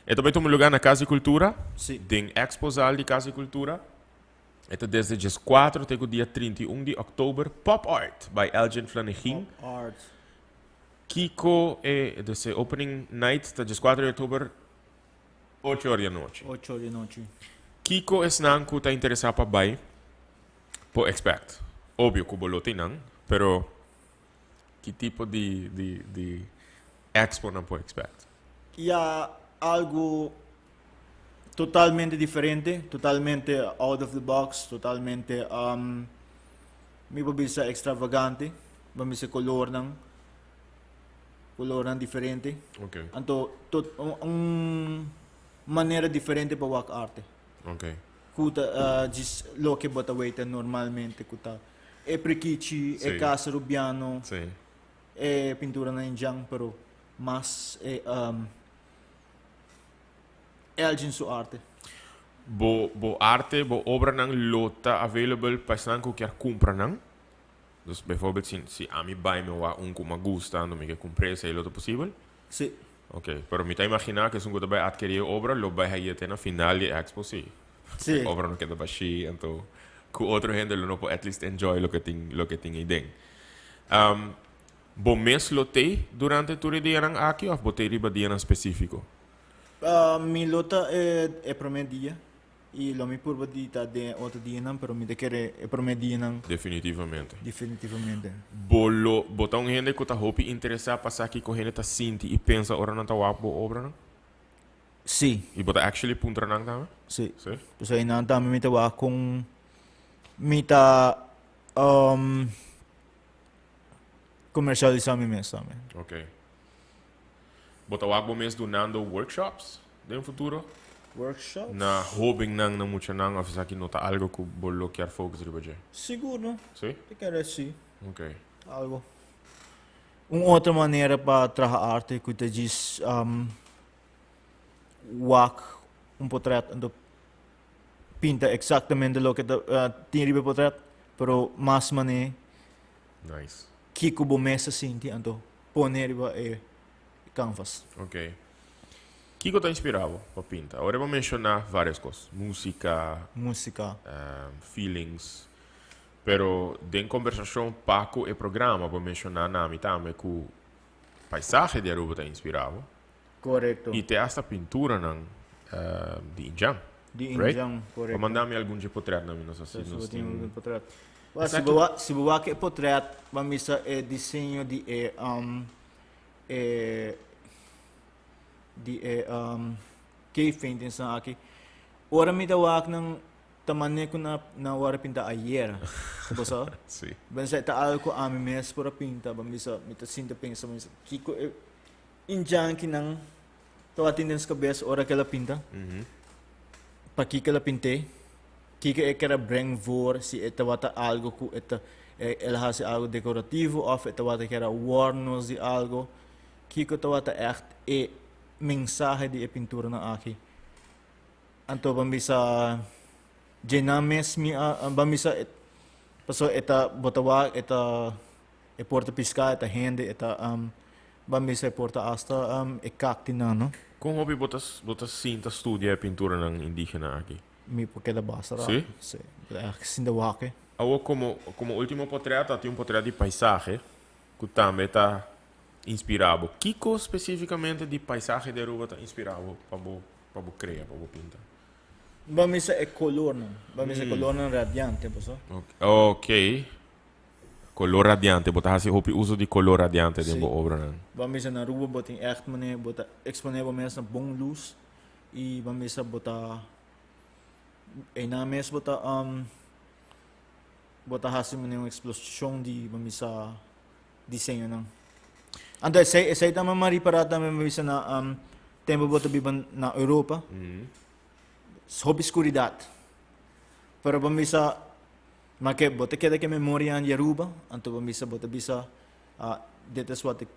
E ta bay tuma lugar na Cas di Cultura. Si. Den Expozaal di Cas di Cultura. E ta desde diescuatro te cu dia 31 di october. Pop Art by Elgin Flanegin. Pop Art. Kico e, dus e opening night ta diescuatro di october. Ocho or di anochi. Ocho or di anochi. Kiko esnan ku ta interesá pa bai por expect? Obvio ku bo lo tin nan, pero ki tipo di di di expo nan por expect? Ya algu totalmente diferente, totalmente out of the box, totalmente mi por bisa extravagante, bo bisa colornan. Colornan diferente. Ok. Anto tot un, un manera diferente pa wak arte. Ok. Ku ta uh, djis loke bo ta weta normalmente ku ta e prikichi, e Sí. casa rubiano, Sí. e pinturanan indjan, pero mas e um, Elgin su arte. Bo, bo arte, bo obranan lo ta available pa esnan ku kier kumpra nan? Dus bijvoorbeeld si, si ami bai mi wak un ku mi a gusta anto mi ke kumpr'é esei lo ta posibel? Sí. Ok, pero mi ta imaginá ku esun ku ta bai atkerí e obra lo bai hañ'é te na final di e expo sí. Sí. E obra no keda bashí anto ku otro hende lo no por at least enjoy loke tin loke tin eiden. Bo mes lo t'ei durante tur e dianan aki òf bo t'ei riba dianan spesífiko? Mi lo ta e e promé dia. I lo mi purba di ta den e otro dianan, pero mi ta kere e promé dianan. Definitivamente. Definitivamente. Bo lo, bo ta un hende ku ta hopi interesá pa sa kiko hende ta sinti i pensa ora nan ta wak bo obranan? Sí. I bo ta actually puntra nan tambe? Sí. Sí? Pasobra einan tambe mi ta wak kon mi ta komersialisá mi mes tambe. Ok. Bo ta wak bo mes dunando workshops den futuro? Workshops? Na hobennan, na muchanan of esaki no ta algo cu bo lo kier focus riba dje? Sigur no. Si? Ta kere si. Ok. Algo. Un otro manera pa traha arte cu ta djis wak un potret anto pinta exactamente loke ta tin riba e potret pero mas mane Nice. Kiko bo mes ta sinti anto pone riba e canvas. Ok. Kiko ta inspira bo pa pinta? Ora bo menciona varios cos, musica, Musica. Feelings, pero den conversacion pa cu e programa bo menciona na mi tambe cu paisahe di Aruba ta inspira bo. Correcto. Y te hasta pinturanan di Indjan. Di Right? Indjan, correcto. Bo manda mi algun dje potretnan mi nos a si Si nos bo tin tin. algun potret. Well, si bo wak, si bo wak e potret, bo misa e diseño di e um, e di e um, cave paintings nan aki. Ora mi ta wak nan ta mane ku na na wòrdu pinta ayera. Bo sa? Si. Bo sa ta algo ku ami mes por a pinta, bo misa mi ta sinta pensa, bo misa kiko e Indjanki nan tabatin den su kabes ora ku el a pinta? Pakiko el a pint'é? Kiko e kere breng voor si e tabata algu ku e ta el a hasi algu dekorativo òf e tabata kere wòrn nos di algu? Kiko tabata ègt e mensahe di e pinturanan aki? Anto ban bisa dje nan mes mi a ban bisa pasobra e ta bo ta wak e ta E por ta piská, e ta hende, e ta ban bisa e por ta asta e kaktinan, no? Kon hopi bo ta bo ta sinta studia e pinturanan indígena aki? Mi por keda basta rato. Sí? Sí. Mi ta ègt sinta wak e. Awor como como ultimo potret ta tin un potret di paisahe cu tambe ta inspira bo. Kico specificamente di paisahe di Aruba ta inspira bo pa bo pa bo crea, pa bo pinta? Bo misa e colornan. Bo misa e colornan radiante, bo sa. Ok. Color radiante. Bo ta haci hopi uso di color radiante den Sí. bo obranan. Bo misa na Aruba bo tin echt mane bo ta expone bo mes na bon luz y bo misa bo ta Einan mes bo ta um, bo ta hasi mane un explosion di bo misa diseñonan. Anto esei esei tambe mi a ripará tambe mi bisa na um, tempo bo ta biba na Europa. Hopi skuridat. Pero bo misa ma ke bo ta keda ke memorianan di Aruba, anto bo misa bo ta bisa ah, dit is wat ik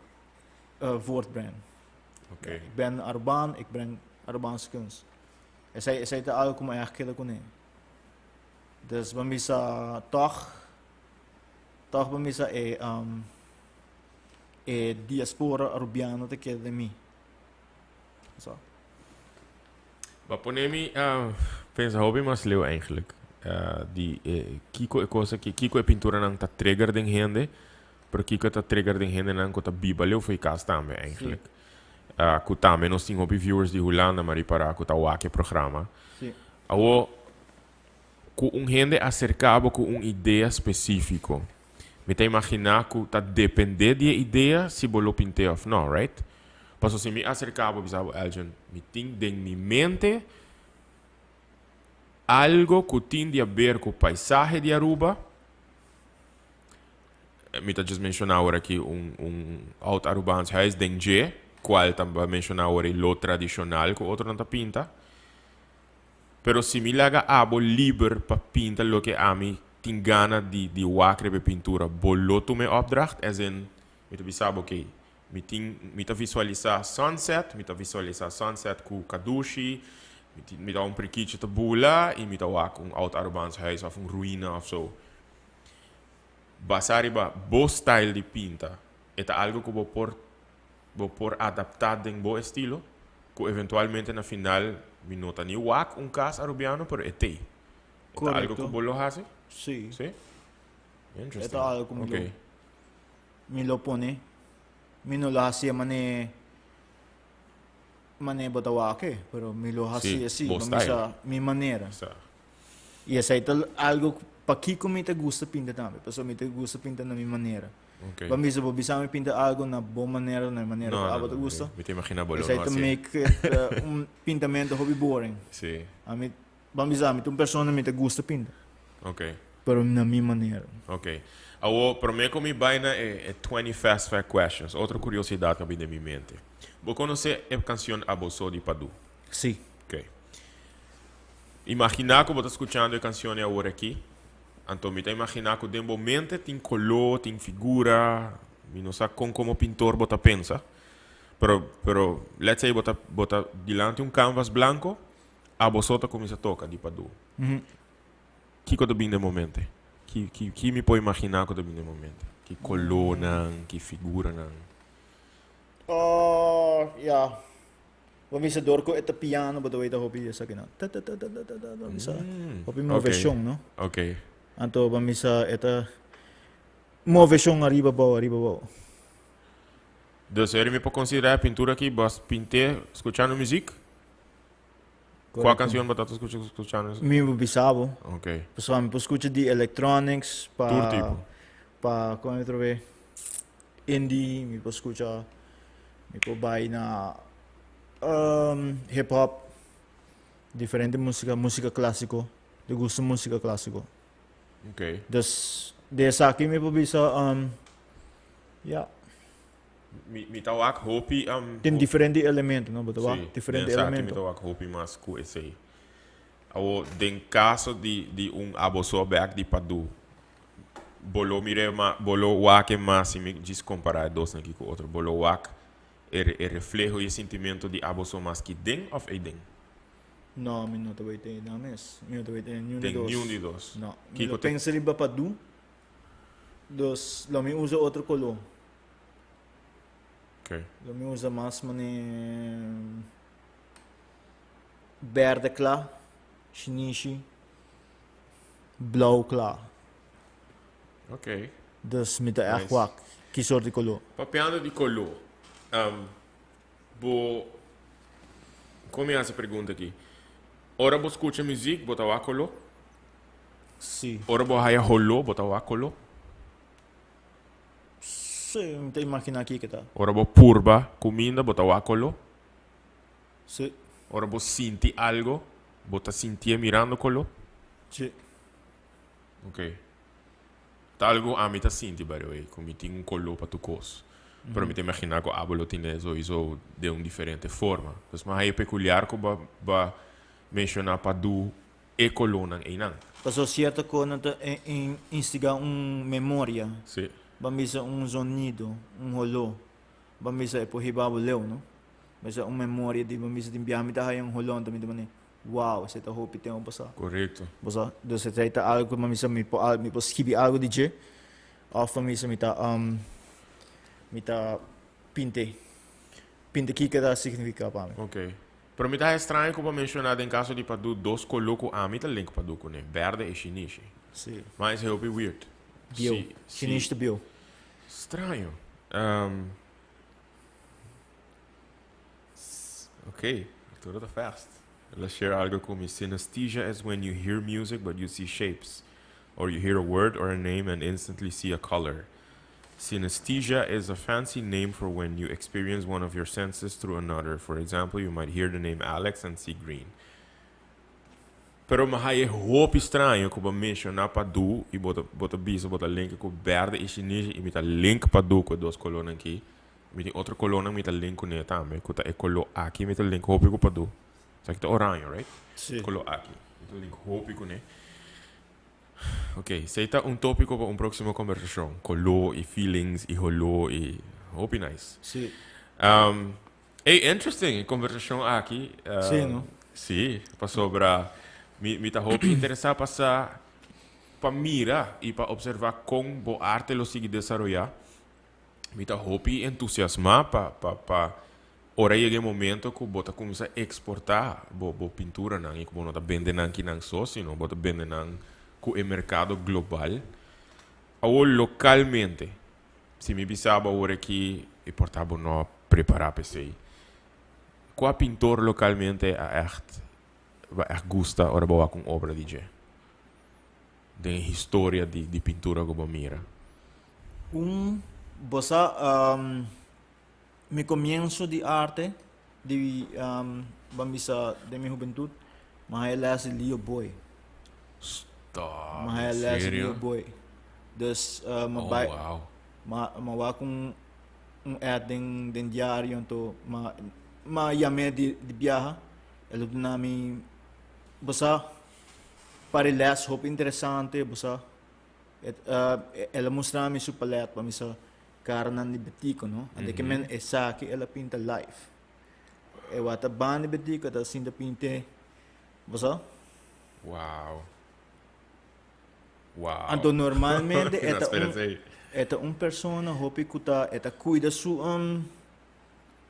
uh, voortbreng. Oké. Ik ben Arubaan, ik breng Arubaanse kunst. Esei esei ta algo ku mi a keda kuné. Dus bo misa tòg tòg bo misa e um, e diaspora arubiano ta keda den mi. So. Ba pone mi uh, pensa hopi mas leu eigenlijk. Uh, di eh, kiko e cosa ki kiko e pinturanan ta trigger den hende, pero kiko ta trigger den hendenan ku ta biba leu fo'i kas tambe eigenlijk. Sí. Cu tambe nos tin hopi viewers di Hulanda ma ripara cu ta wak e programa. Sí. Awo, cu un hende acerca bo cu un idea specifico, mi ta imagina cu ta depende di e idea si bo lo pint'e of no, right? Paso si mi acerca bo bisa bo, Elgin, mi tin den mi mente algo cu tin di haber cu paisahe di Aruba, Mi ta just menciona awor aki un un oud Arubaans huis den dje, cual ta menciona awor e lo tradicional cu otronan ta pinta. Pero si mi laga abo liber pa pinta loke ami tin gana di di wak riba e pintura, bo lo tuma e opdracht? As in, mi ta bisa bo, okay, mi tin mi ta visualisa sunset, mi ta visualisa sunset cu kadushi, mi tin mi ta un prikichi ta bula y mi ta wak un oud Arubaans huis of un ruina of so. Basá riba bo style di pinta, e ta algo ku bo por bo por adaptá den bo estilo, ku eventualmente na final mi no ta ni wak un kas arubiano, pero e t'ei. E ta algo ku Korekto. bo lo hasi? Sí. Sí? E Interesting. ta algo ku mi lo Oké. mi lo pone. Mi no lo hasié manera manera bo ta wak e, pero mi lo Sí, hasié sí, bo pa mi style. sa mi manera. Sa. Y esey ta algo pakico mi ta gusta pinta tambe, pasobra mi ta gusta pinta na mi manera. Okay. Bo bisa bo bisa mi pinta algo na bo manera, na e manera No, cu no, abo ta no, gusta. mi ta imagina bo lo Esey no ta haci. make it un pintamento hopi boring. Sí. Ami, bo bisa mi ta un persona mi ta gusta pinta. Okay. Pero na mi manera. Okay. Awo, prome cu mi bay na e e 20 fast fact questions, otro curiosidad cu a bin den mi mente. Bo conoce e cancion Abo So di Padu? Sí. Okay. Imaginá ku bo ta skuchando e kanshon awor aki. Anto mi ta imaginá ku den bo mente tin koló, tin figura, mi no sa kon komo pintor bo ta pensa. Pero, pero let's say bo ta bo ta dilanti un canvas blanko, abo so ta kuminsá toka di padu. Kiko ta bin den bo mente? Ki ki ki mi por imaginá ku ta bin den bo mente? Ki kolónan, ki figuranan? Oh, ya. Bo misa dor ku e ta piano bo ta weta hopi esakinan. Ta ta ta ta ta ta ta misa hopi moveshon no. Ok. Anto bo misa e ta moveshon ariba abou ariba abou. Dus eri mi por konsiderá e pintura aki bo a pint'é skuchando muzik? Kua kanshon bo ta ta skucha skuchando? Mi bo bisa bo. Ok. Pasobra mi por skucha di electronics pa Tur tipo. pa kon otro be indie mi por skucha Mi por bai na hip hop, diferente música, música clásico. Mi gusta música clásico. Ok. Dus de esaki mi por bisa, ya. Mi ta wak hopi. Tin diferente elemento, no? Bo ta wak Sí, diferente den esaki mi elemento. ta wak hopi mas ku esei. Awo den kaso di un aboso bek di Padu, Bo lo mira e ma, bo lo wak e mas si mi djis kompará e dosnan aki ku otro. Bo lo wak e e refleho i e sintimentu di abo so mas ki den òf ei den? No, mi no ta wet ei nan mes. Mi no ta wet ei niun di Den dos. niun di dos. No. Mi Kiko lo ta. pensa riba Padu, dus lo mi usa otro koló. Oké. Lo mi usa mas mane berde kla, shinishi, blou kla. Ok. Dus mi ta echt Nice. wak ki soort di koló. Papiando di koló, bo kon mi hasi pregunta aki? Ora bo skucha muzik, bo ta wak koló? Si. Ora bo haya holó, bo ta wak koló? Si, mi ta imaginá kiko ta. Ora bo purba kuminda, bo ta wak koló? Si. Ora bo sinti algo, bo ta sintié mirando koló? Si. Ok. Ta algo ami ta sinti by the way, ku mi tin un koló pa tur kos. Pero mi ta imaginá ku abo lo tine souiso den un diferente forma. Dus mi a haña pekuliar ku bo a menshoná pa du e kolónan einan. Pasobra sierto kosnan ta instigá un memoria. Si. Ban bisa un zonido, un holó. Ban bisa e por hiba bo leu, no? Bisa un memoria di ban bisa tin biaha mi ta haña un holó anto mi ta mane. Wow, esei ta hopi tempu pasá. Korekto. Bo sa? Dus esei ta algu ku mi sa mi por mi por skibi algu di dje òf mi sa mi ta mi ta pint'é. Pinta kiko ta signifiká pa mi. Ok. Pero mi ta haña straño ku bo a menshoná den kaso di Padu dos koló ku ami ta link Padu kuné, bèrdè i shinishi. Sí. Ma esei hopi weird. Bieu. Si, si. Shinishi ta bieu. Straño. Ok, Arturo ta fast. El a share algo cu mi. Synesthesia is when you hear music but you see shapes. Or you hear a word or a name and instantly see a color. Synesthesia is a fancy name for when you experience one of your senses through another. For example, you might hear the name Alex and see green. Pero mi haye hopi straño cu bo menciona Padu y bo ta bo ta bisa bo ta link cu berde y shinishi y mi ta link Padu cu e dos colornan aki. Mi tin otro colornan mi ta link cune tambe cu ta e color aki mi ta link hopi cu Padu. Esaki ta oraño, right? Sí. Color aki. Mi ta link hopi cune. Ok, esey ta un topico pa un proximo conversacion. Color y feelings y holor y hopi nice. Sí. Ey, interesting e conversacion aki. Sí, no? Sí, pasobra mi, mi ta hopi interesa pa sa, pa mira y pa observa con bo arte lo sigui desaroya. Mi ta hopi entusiasma pa, pa, pa ora yega e momento cu bo ta cuminsa exporta bo, bo pinturanan y cu bo no ta bende nan kinan so, sino bo ta bende nan cu e mercado global. Awor localmente, Si mi bisa bo awor aki e por ta bo no prepara pa esey. Cua pintor localmente a echt bo a echt gusta ora bo wak un obra di dje? Den e historia di di pintura cu bo mira. Un, bo sa mi comienzo di arte di ban bisa den mi hubentud mi a haya les di Leo Boy. Stop, Mi a haya en les di serio? Leo Boy. Dus mi a Oh, bai wow. mi a wak un un ad den den diario anto mi mi a yam'é di di biaha el a duna mi bo sa par e les hopi interesante bo sa el a mustra mi su palet pa mi sa Karanan di Betico no. Ante ke men esaki el a pinta live. E wata ban di Betico ta sinta pinte. Bo sa? Wow. Wow. Anto normalmente e No ta spera un esei. e ta un persona hopi ku ta e ta kuida su um,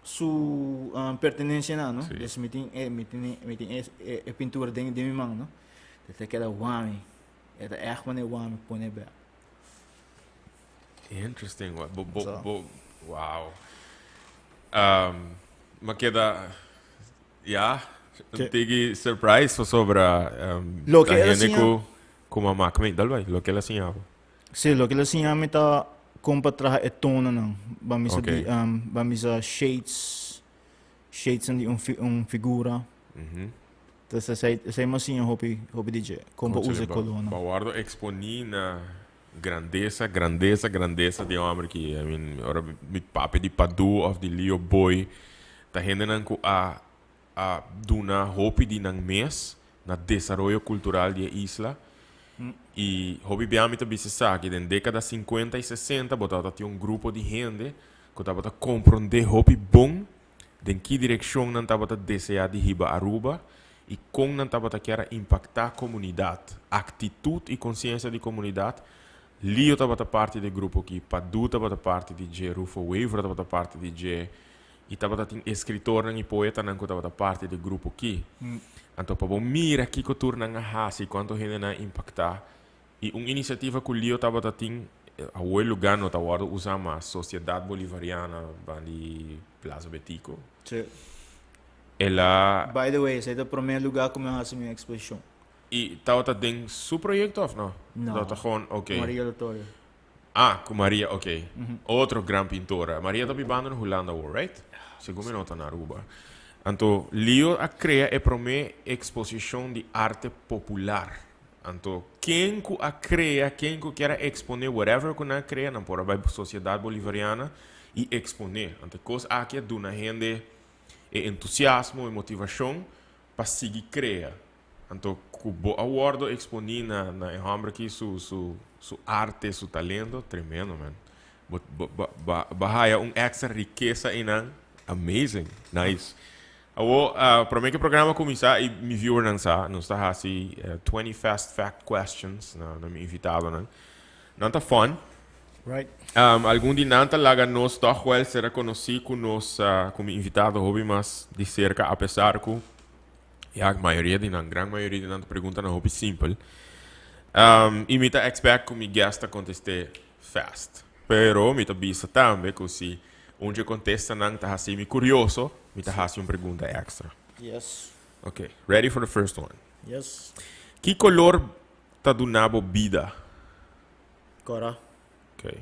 su um, pertenencianan no. Sí. Dus mi tin e mi tin mi tin e e, e pintura den den mi man no. E ta keda wami. E ta ègt manera wami pone bek. Interesting. Bo, bo, So. bo, wow. Um, ma keda, ja, Ke- tigi surprise pasobra um, Lo ke ta el a hende siña- ku ku mama kmi, dal bai, lo ke el a siña bo. Sí, loke el a siña mi ta kon pa traha e tononan. Ban bisa Oké. di, um, ban bisa shades, shadesnan di un, fi, un figura. Entonces esei, esei mi a siña hopi, hopi di dje. Kon pa usa e kolornan. Ba wordo exponi na Grandesa, grandesa, grandesa di e homber aki. I mean, ora mi papia di Padu of di Leo Boy, ta hendenan ku a a duna hopi di nan mes na desaroyo kultural di e isla. I hopi bia mi ta bisa esaki, den dekada sinkuenta i sesenta bo tabata tin un grupo di hende ku tabata komprondé hopi bon den ki direkshon nan tabata deseá di hiba Aruba i kon nan tabata kier a impaktá komunidat, aktitut i konsiensia di komunidat. Lio tabata parti di e grupo aki, Padu tabata parti di dje, Rufo Wever tabata parti di dje i tabata tin eskritornan i poetanan ku tabata parti di e grupo aki. Anto pa bo mira kiko tur nan a hasi i kuantu hende nan a impaktá. Y un iniciativa cu Lio tabata tin, awo e lugar no ta wordo usa mas, Sociedad Bolivariana bandi Plaza Betico. Sí. El a. By the way, esey ta prome lugar cu mi a haci mi exposicion. Y tabata den su proyecto of no? No. Tabata gewoon, ok. Maria Lotorio. Ah, cu Maria, ok. Otro gran pintora. Maria ta bibando na Hulanda awor, right? Segun mi no ta na Aruba. Anto, Lio a crea e prome exposicion di arte popular. Anto, ken cu a crea, ken cu kier a expone whatever cu nan a crea, nan por a bay Sociedad Bolivariana y expone. Anto, e cos aki a duna hende e entusiasmo, e motivacion pa sigui crea. Anto cu bo a wordo exponi na na e homber aki su su su arte, su talento, tremendo man. Bo bo bo ba ba haya un extra rikesa einan, amazing, nice. Awo prome cu e programa cuminsa y mi viewernan sa, nos ta haci 20 fast fact questions na na mi invitadonan. Nan ta fun. Right. Algun di nan ta laga nos toch wel sera conoci cu nos cu mi invitado hopi mas di cerca apesar cu Ya, mayoria di nan, gran mayoria di nan ta preguntanan hopi simpel. Um, y mi ta expect cu mi guest ta conteste fast. Pero mi ta bisa tambe cu si un dje contestanan ta haci mi curioso, mi ta haci un pregunta extra. Yes. Ok, ready for the first one? Yes. Ki color ta duna bo bida? Cora. Ok.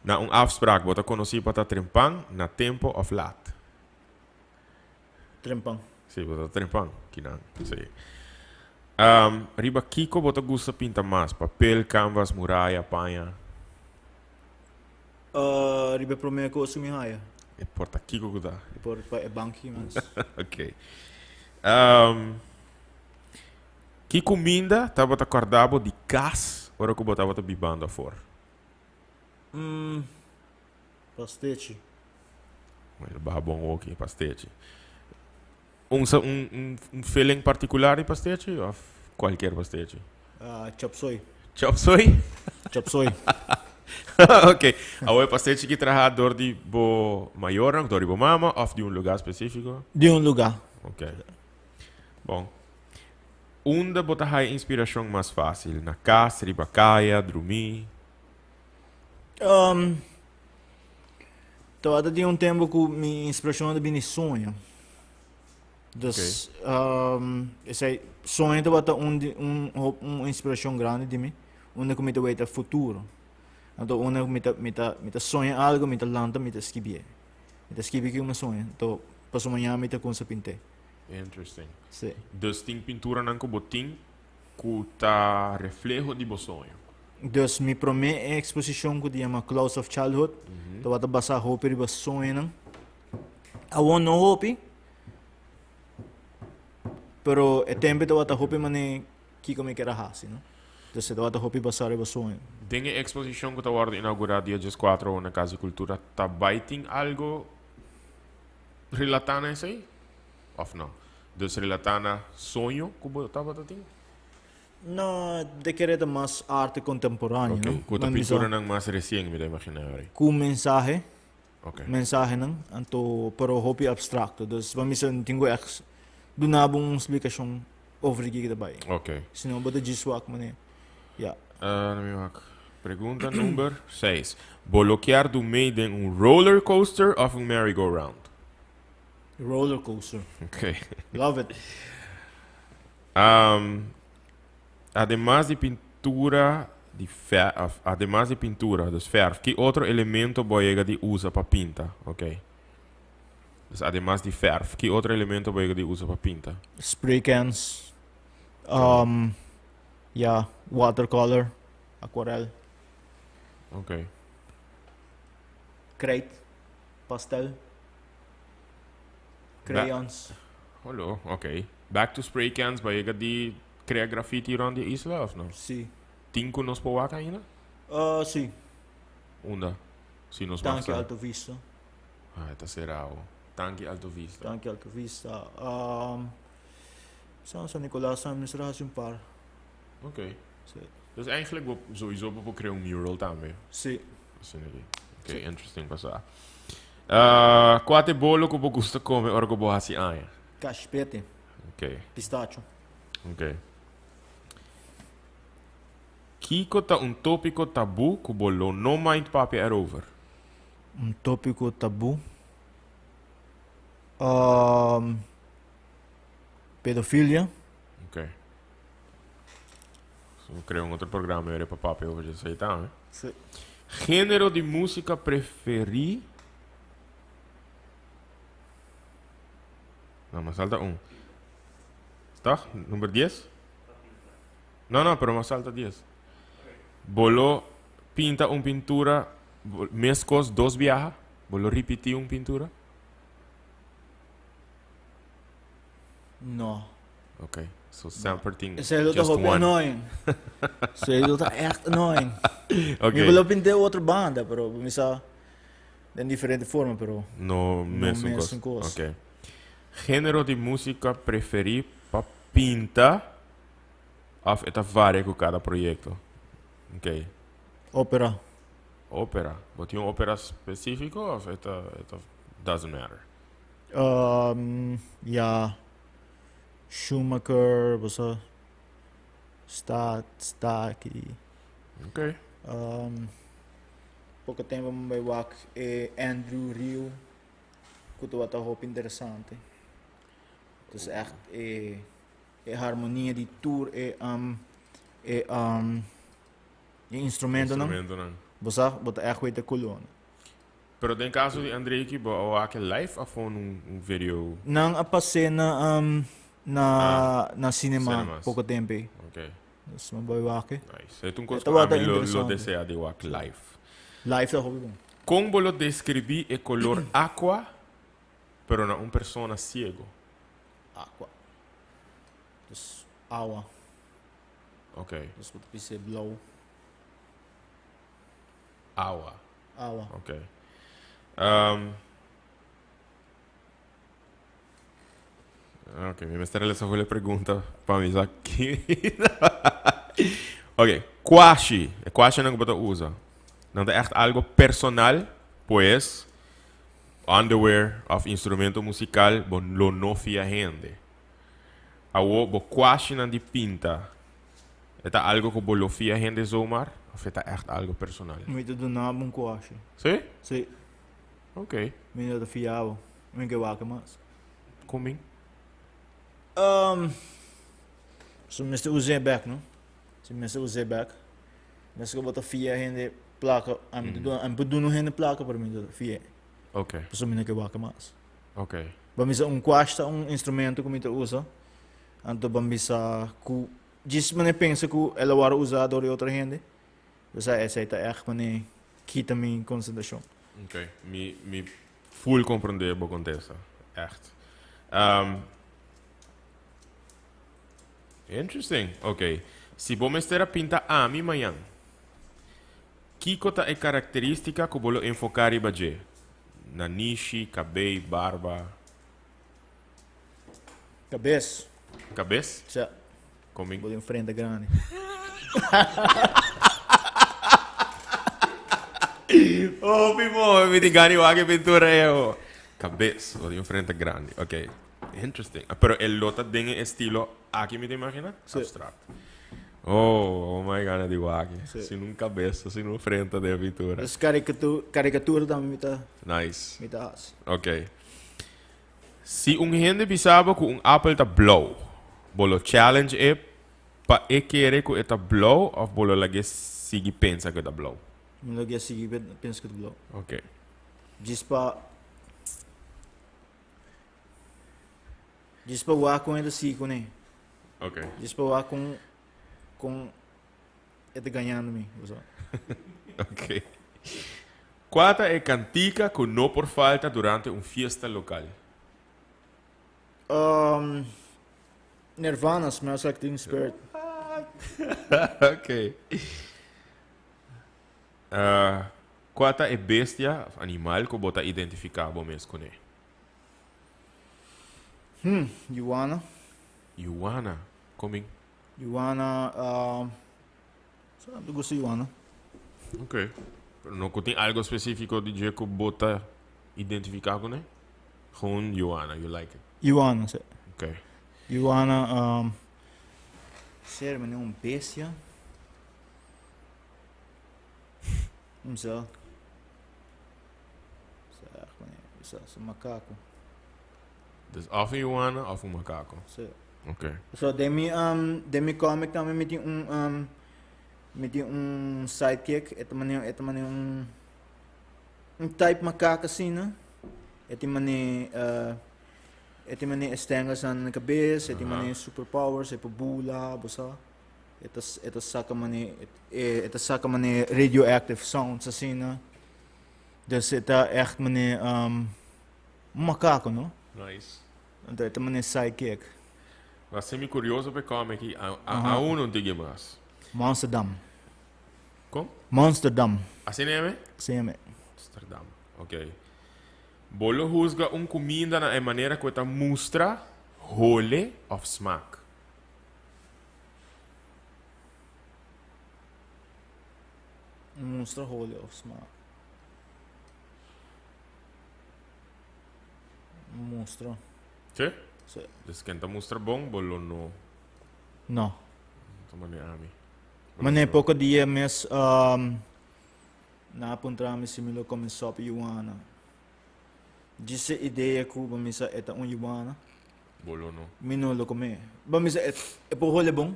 Na un afspraak bo ta conoci pa ta trempan, na tempo of laat? Trempan. Sí, bo ta trempan, kinan. Sí. Um, riba kiko bo ta gusta pinta mas? Papel, canvas, muraya, paña? Uh, riba e promé kos ku mi haya. E por ta kiko ku ta? E por pa e banki mas. Ok. Um, ki kuminda tabata kòrda bo di kas ora ku bo tabata bibando afor? Mm, Pastechi. Bueno, baha bon oki, pastechi. Un, sa- un, un, un feeling particular di pastechi of cualquier pastechi? Ah, chop suey. Chop suey? Chop suey. Ok. Awe pastechi ki traha door di bo mayornan, door di bo mama of di un lugar specifico? Di un lugar. Ok. Bon. Unda bo ta haya inspiracion mas facil? Na cas, riba caya, drumi? Um, tabata tin un tempo ku mi inspiracion ta bini soño. Dus, okay. um, esei, soño tabata un, un, un inspiracion grandi di mi. Unda ku mi ta weta futuro. Anto unda ku mi ta, mi ta, mi ta soña algo, mi ta lanta, mi ta skibié. Mi ta skibi kiko mi soña. Anto, paso mañana mi ta kunsa pint'é. Interesting. Sí. Dus tin pinturanan ku bo tin ku ta refleho di bo soño. Dus mi promé eksposishon ku ta yama Clouds of Childhood tabata basá hopi riba soñonan. Awor no hopi, pero e tempu tabata hopi manera kiko mi kier a hasi, no? Dus e tabata hopi basá riba soño. Den e eksposishon ku ta wòrdu inaugurá dia dieskuatro na Kas di Kultura ta bai tin algo relatá na esei òf no? Dus relatá na soño ku bo tabata tin? No, de kere ta mas arte contemporáneo, Ok, no? ku ta Nan bisa pinturanan mas resien, mi ta imaginá ahora. Ku mensahe, Ok. mensahenan, anto pero hopi abstracto. Dus pa mi sa no tin ku ègt duna bo un splikashon over di kiko ta bai. Ok. Sino bo ta djis wak manera, ya. Uh, mi wak. Pregunta number 6. Bo lo kier du mee den un roller coaster of un merry-go-round? Roller coaster. Ok. Love it. Um, ademas di pintura di fer, of ademas di pintura, dus verf, ki otro elemento bo a yega di usa pa pinta? Ok. Dus ademas di verf, ki otro elemento bo a yega di usa pa pinta? Spray cans. Um, ja, watercolor, aquarel. Ok. Krijt, pastel, crayons. Holo, ok. Back to spray cans, bo a yega di crea graffiti rond di e isla of no? Si. Tin cu nos por wak ainda? Uh, si. Unda? Si nos mag Tanki sa. Alto Vista. Ah, e ta cerao. Tanki Alto Vista. Tanki Alto Vista. Um, San San Nicolas tambe mester a haci un par. Ok. Si. Dus eigenlijk bo sowieso bo por crea un mural tambe. Si. Asina aki. Ok, interesting pa sa. Uh, cua ta e bolo cu bo gusta come ora cu bo haci aña? Cashpete. Ok. Pistacho. Ok. Kiko ta un tópiko tabú ku bo lo no mind papia erover? Un tópiko tabú? Pedofilia. Ok. So krea un otro programa ere pa papia over esei tambe. Sí. Género di músika preferí? No, mas salta un. Toch? Nummer 10? No, no, pero mas salta 10. Bo lo pinta un pintura mescos dos biaha? Bo lo ripiti un pintura? No. Ok, so semper tin Esei lo ta just hopi one. annoying. Esei lo ta echt annoying. Ok. Mi lo pinté otro banda, pero mi sa den diferente forma, pero No no mesun cos. mesun cos. Ok. Género di música preferí pa pinta of e ta varia cu cada proyecto? Ok. Opera. Opera. Bo tin un opera specifico of e ta, e ta doesn't matter? Um, ja. Schumacher, bo sa. Sta, sta aki. Ok. Um, poco tempo mi bai wak e Andrew Rieu, ku tabata hopi interesante. Dus echt e, e harmonia di tur e, um, e, um, e instrumentonan. Instrumentonan. Bo sa, bo ta echt weten kolon. Pero den caso di André ki bo a wak live of gewoon un, un video? Nan a pasé na, um, na, Ah, na cinema cinemas. poco tempo. ei. Ok. Dus mi bai wak. Nice. E un cos E ku tabata ami lo, lo interesante. desea di wak live. Live ta hopi bon. Con bo lo describí e color aqua, pero na un persona ciego? Aqua. Dus awa. Ok. Dus bo ta bisa blauw. Awa. Awa. Ok. Um, ok, mi mester lesa e pregunta pa mi sa ki. Ok, kwashi. E kwashi nan ku bo ta usa. Nan ta echt algo personal, pues underwear of instrumento musical bo lo no fia hende. Awo bo kwashinan di pinta e ta algo ku bo lo fia hende zomaar of e ta echt algo personal? Mi ta duna bo un kwashi. Sí? Sí. Ok. Mi no ta fia bo. Mi ke wak mas. Kon bin? Um, so mester us'é bek, no? Si mester us'é bek. Mester ku bo ta fia hende plaka, ami ta duna, ami por duna un hende plaka, pero mi no ta fi'é. Ok. Pasobra mi no ke wak mas. Ok. Ban bisa un kwash ta un instrumento ku mi ta usa. Anto ban bisa ku djis manera pensa ku el a wòrdu usá dor di otro hende. Osea esei ta ègt manera kita mi konsentrashon. Ok, mi mi full komprondé bo kontesta. Ègt. Interesting. Ok. Si bo mester a pinta ami mañan, kiko ta e karakterístika ku bo lo enfoká riba dje? Nanishi, kabei, barba. Kabes. Kabes? Sa. Komi. Bo tin frente grandi. Hopi mooi, mi tin gana di wak e pintura ei awo. Kabes, bo tin un frente grandi. Ok, interesting. Pero e lo ta den e estilo aki mi ta imagina? Sí. Abstract. Oh, oh my gana di wak. Sí. Sin un kabes, sin un frente den e pintura. Dus karikatu karikatura tambe mi ta Nice. mi ta hasi. Ok. Si un hende bisa bo ku un apel ta blou, bo lo challenge e pa e kere ku e ta blou of bo lo lag'é sigui pensa ku e ta blou? Mi lo lag'é sigui pensa ku ta blou. Ok. Djis pa Djis pa wak kon e ta sigui kuné. Ok. Djis pa wak kon kon e ta gañando mi, bo sa. Ok. Kua ta e kantika ku no por falta durante un fiesta lokal? Um, Nirvana, Smells Like Teen Spirit. Ok. Uh, kua ta e bestia of animal ku bo ta identifiká bo mes kuné? Hmm, Yuana. Yuana, komin? Yuana, uh, sa mi gusta Yuana. Ok. Pero no ku tin algo spesífiko di dje ku bo ta identifiká kuné? Gewoon Yuana, you like it. Yuana, si. Ok. Yuana, um, ser manera un bestia. Zo. Zeg, meneer, zo, zo'n macaco. Dus of un yuana of un macaco. Si. Ok. So, den mi, um, den mi comic tambe mi tin un, um, mi tin un sidekick, e ta manera, e ta manera un, un type macaco asina. E tin mane, uh, e tin mane stengels na na cabes, e tin mane superpowers, e por bula, bo sa. E ta, e ta saca mane, e, e ta saca mane radioactive sounds asina. Dus e ta echt mane, um, un macaco, no? Nice. Anto e ta mane sidekick. Ma semi curioso pe comic i a, a, aun no tigui mas. Monsterdam. Con? Monsterdam. Asina eme? Asina eme. Amsterdam. Ok. Bo lo huzga un cuminda na e manera cu e ta mustra, hole of smaak? Mustra, hole of smaak? Mustra. Sí? Sí. Dus ken ta mustra bon, bo lo no. No. Ta mane ami. Mane poco dia mes um, na a puntra mi si mi lo come sop yuana. Djis e idea cu bo misa e ta un yuana. Bo lo no. Mi no lo come. Bo misa e, e por hole bon.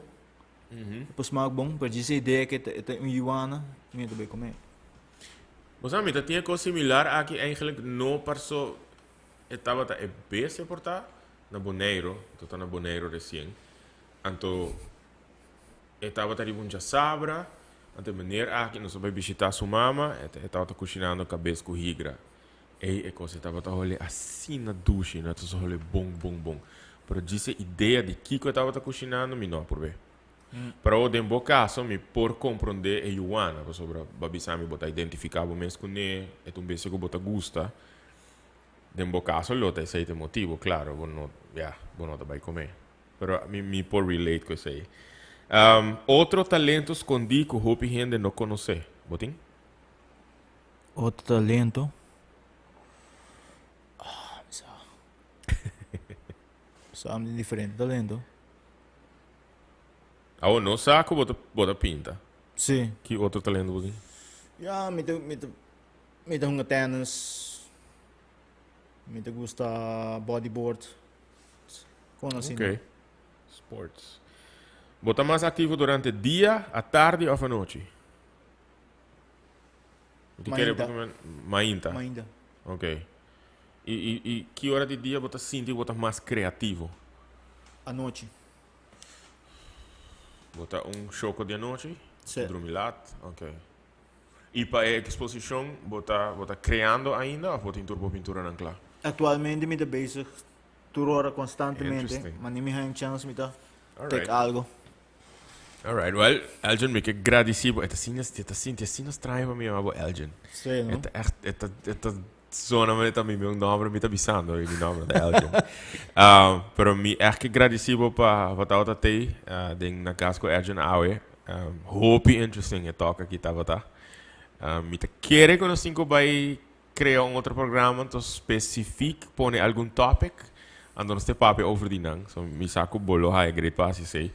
E por smaak bon, pero djis e idea cu e ta un yuana, mi no ta bay come. Bo sa mi ta tin e cos similar aki eigenlijk no parso e tabata e bestia por ta na Boneiro, mi ta na Boneiro recien, anto e tabata riba un djasabra, anto e meneer aki nos a bay bishita su mama, e tabata cushinando cabes cu higra, ey e cos e tabata hole asina dushi, no e tabata hole bon bon bon, pero djis e idea di kico e tabata cushinando mi no a probe. Pero den bo caso mi por comprende e yuana pasobra bo a bisa mi bo ta identifica bo mes cune, e ta un bestia cu bo ta gusta. Den bo caso lo ta esey ta e motibo, claro, bo no, ya, bo no ta bay come. Pero mi mi por relate cu esey. Otro talento scondi cu hopi hende no conoce, bo tin? Otro talento? Ah, mi sa. Sa mi tin diferente talento. Awor no sa ku bo ta bo ta pinta. Sí. Ki otro talento bo tin? Ya, mi ta mi ta mi ta hunga tennis. Mi ta gusta bodyboard. Kon asina. Ok. Sports. Bo ta mas aktivo durante dia, atardi òf anochi? Bo ta kere Mainta. Mainta. Mainta. Ok. I i i ki ora di dia bo ta sinti ku bo ta mas kreativo? Anochi. Bo ta un shoko di anochi? Sí. Drumi lat? Ok. I pa e eksposishon bo ta bo ta kreando ainda òf bo tin tur bo pinturanan kla? Aktualmente mi ta bezig tur ora konstantemente. Interesting. Ma ni mi haña chèns mi ta Alright. tek algo. Alright, well, Elgin, mi ke gradisí bo. E ta asina, e ta sinti asina straño pa mi yama bo Elgin. Sí, no? E ta echt, e ta, e ta zona manera ta mi mi nomber mi ta bisando mi nomber ta Elgin. Um, pero mi echt ke gradisí bo pa pa tabata tei uh, den na cas ku Elgin awe. Um, hopi interesting e talk aki tabata. Um, mi ta kere ku nos tin ku bai Crea un otro programa anto specifiek pone algun topic anto nos te papia over di nan. So mi sa cu bo lo haya great pa haci esey.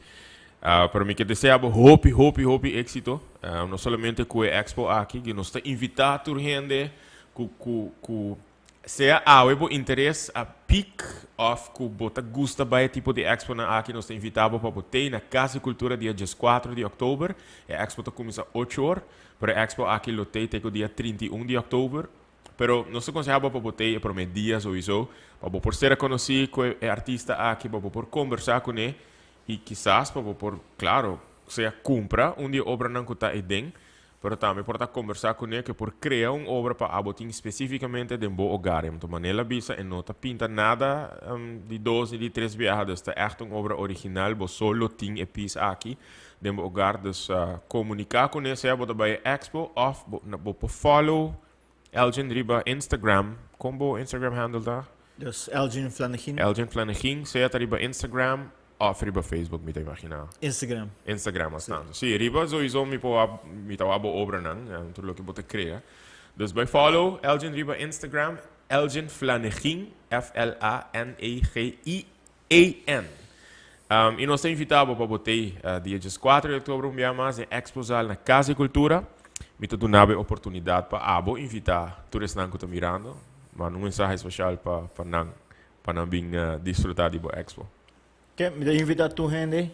Uh, pero mi ke desea bo hopi hopi hopi exito. Uh, no solamente cu e expo aki, cu nos ta invita tur hende cu cu cu sea awe bo interes a piek of cu bo ta gusta bay e tipo di exponan aki, nos ta invita bo pa bo tey na Cas di Cultura dia diescuatro di october. E expo ta cuminsa ocho or. Pero e expo aki lo tei te ku dia 31 di òktober. Pero nos ta konsehá bo pa bo tei e promé dia souiso, pa bo por sera konosí ku e artista aki, pa bo por kombersá kuné i kisas pa bo por, klaro, sea kumpra un di e obranan ku ta eiden, pero tambe por ta kombersá kuné ku e por krea un obra pa abo tin spesífikamente den bo ogar. Enton manera el a bisa e no ta pinta nada di dos ni di tres biaha, dus ta ègt un obra original, bo so lo tin e pis aki. Den bo hogar, dus comunica cune sea bo ta bay e expo of bo bo por follow Elgin riba Instagram. Con bo Instagram handle ta? Dus Elgin Flanegin. Elgin Flanegin, sea ta riba Instagram of riba Facebook mi ta imagina. Instagram. Instagram mas tanto. Si, riba sowieso mi por wak, mi ta wak bo obranan, tur loke bo ta crea. Dus bay follow Elgin riba Instagram, Elgin Flanegin, F L A N E G I AN. I nos ta invitá bo pa bo tei dia dieskuater di oktober un bia mas den Expo Zaal na Cas di Cultura. Mi ta duna bo e oportunidad pa abo invita tur esnan cu ta mirando, manda un mensahe special pa pa nan, pa nan bin disfruta di bo expo. Oké, mi ta invita tur hende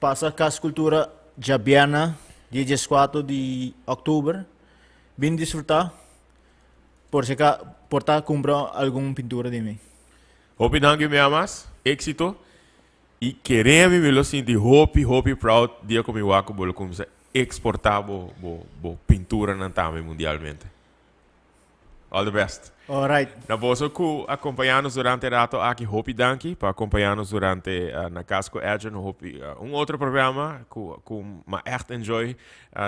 pasa Cas Cultura djabièrnè dia dieskuater di òktober. Bin disfruta, por si ka por ta kumpra algun pintura di mi. Hopi danki mi amas, éxito y kere mi mi lo sinti hopi hopi proud dia ku mi wak ku bo lo kumsa exporta bo bo bo pinturanan tambe mundialmente. All the best. Alright. Na boso ku akompaña nos durante e rato aki hopi danki pa akompaña nos durante Na Cas ku Edjean hopi un otro programa ku ku m'a echt enjoy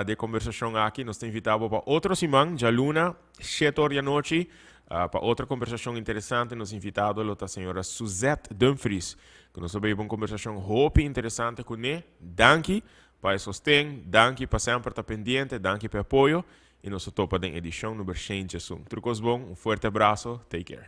di e kombersashon aki. Nos ta invita bo pa otro siman djaluna shete or di anochi pa otro kombersashon interesante. Nos invitado lo ta señora Suzette Dumfries ku nos ta bay un kombersashon hopi interesante kuné. Danki pa e sosten, danki pa semper ta pendiente, danki pa e apoyo. Y nos ta topa den edicion number 101. Tur cos bon, un fuerte abrazo, take care.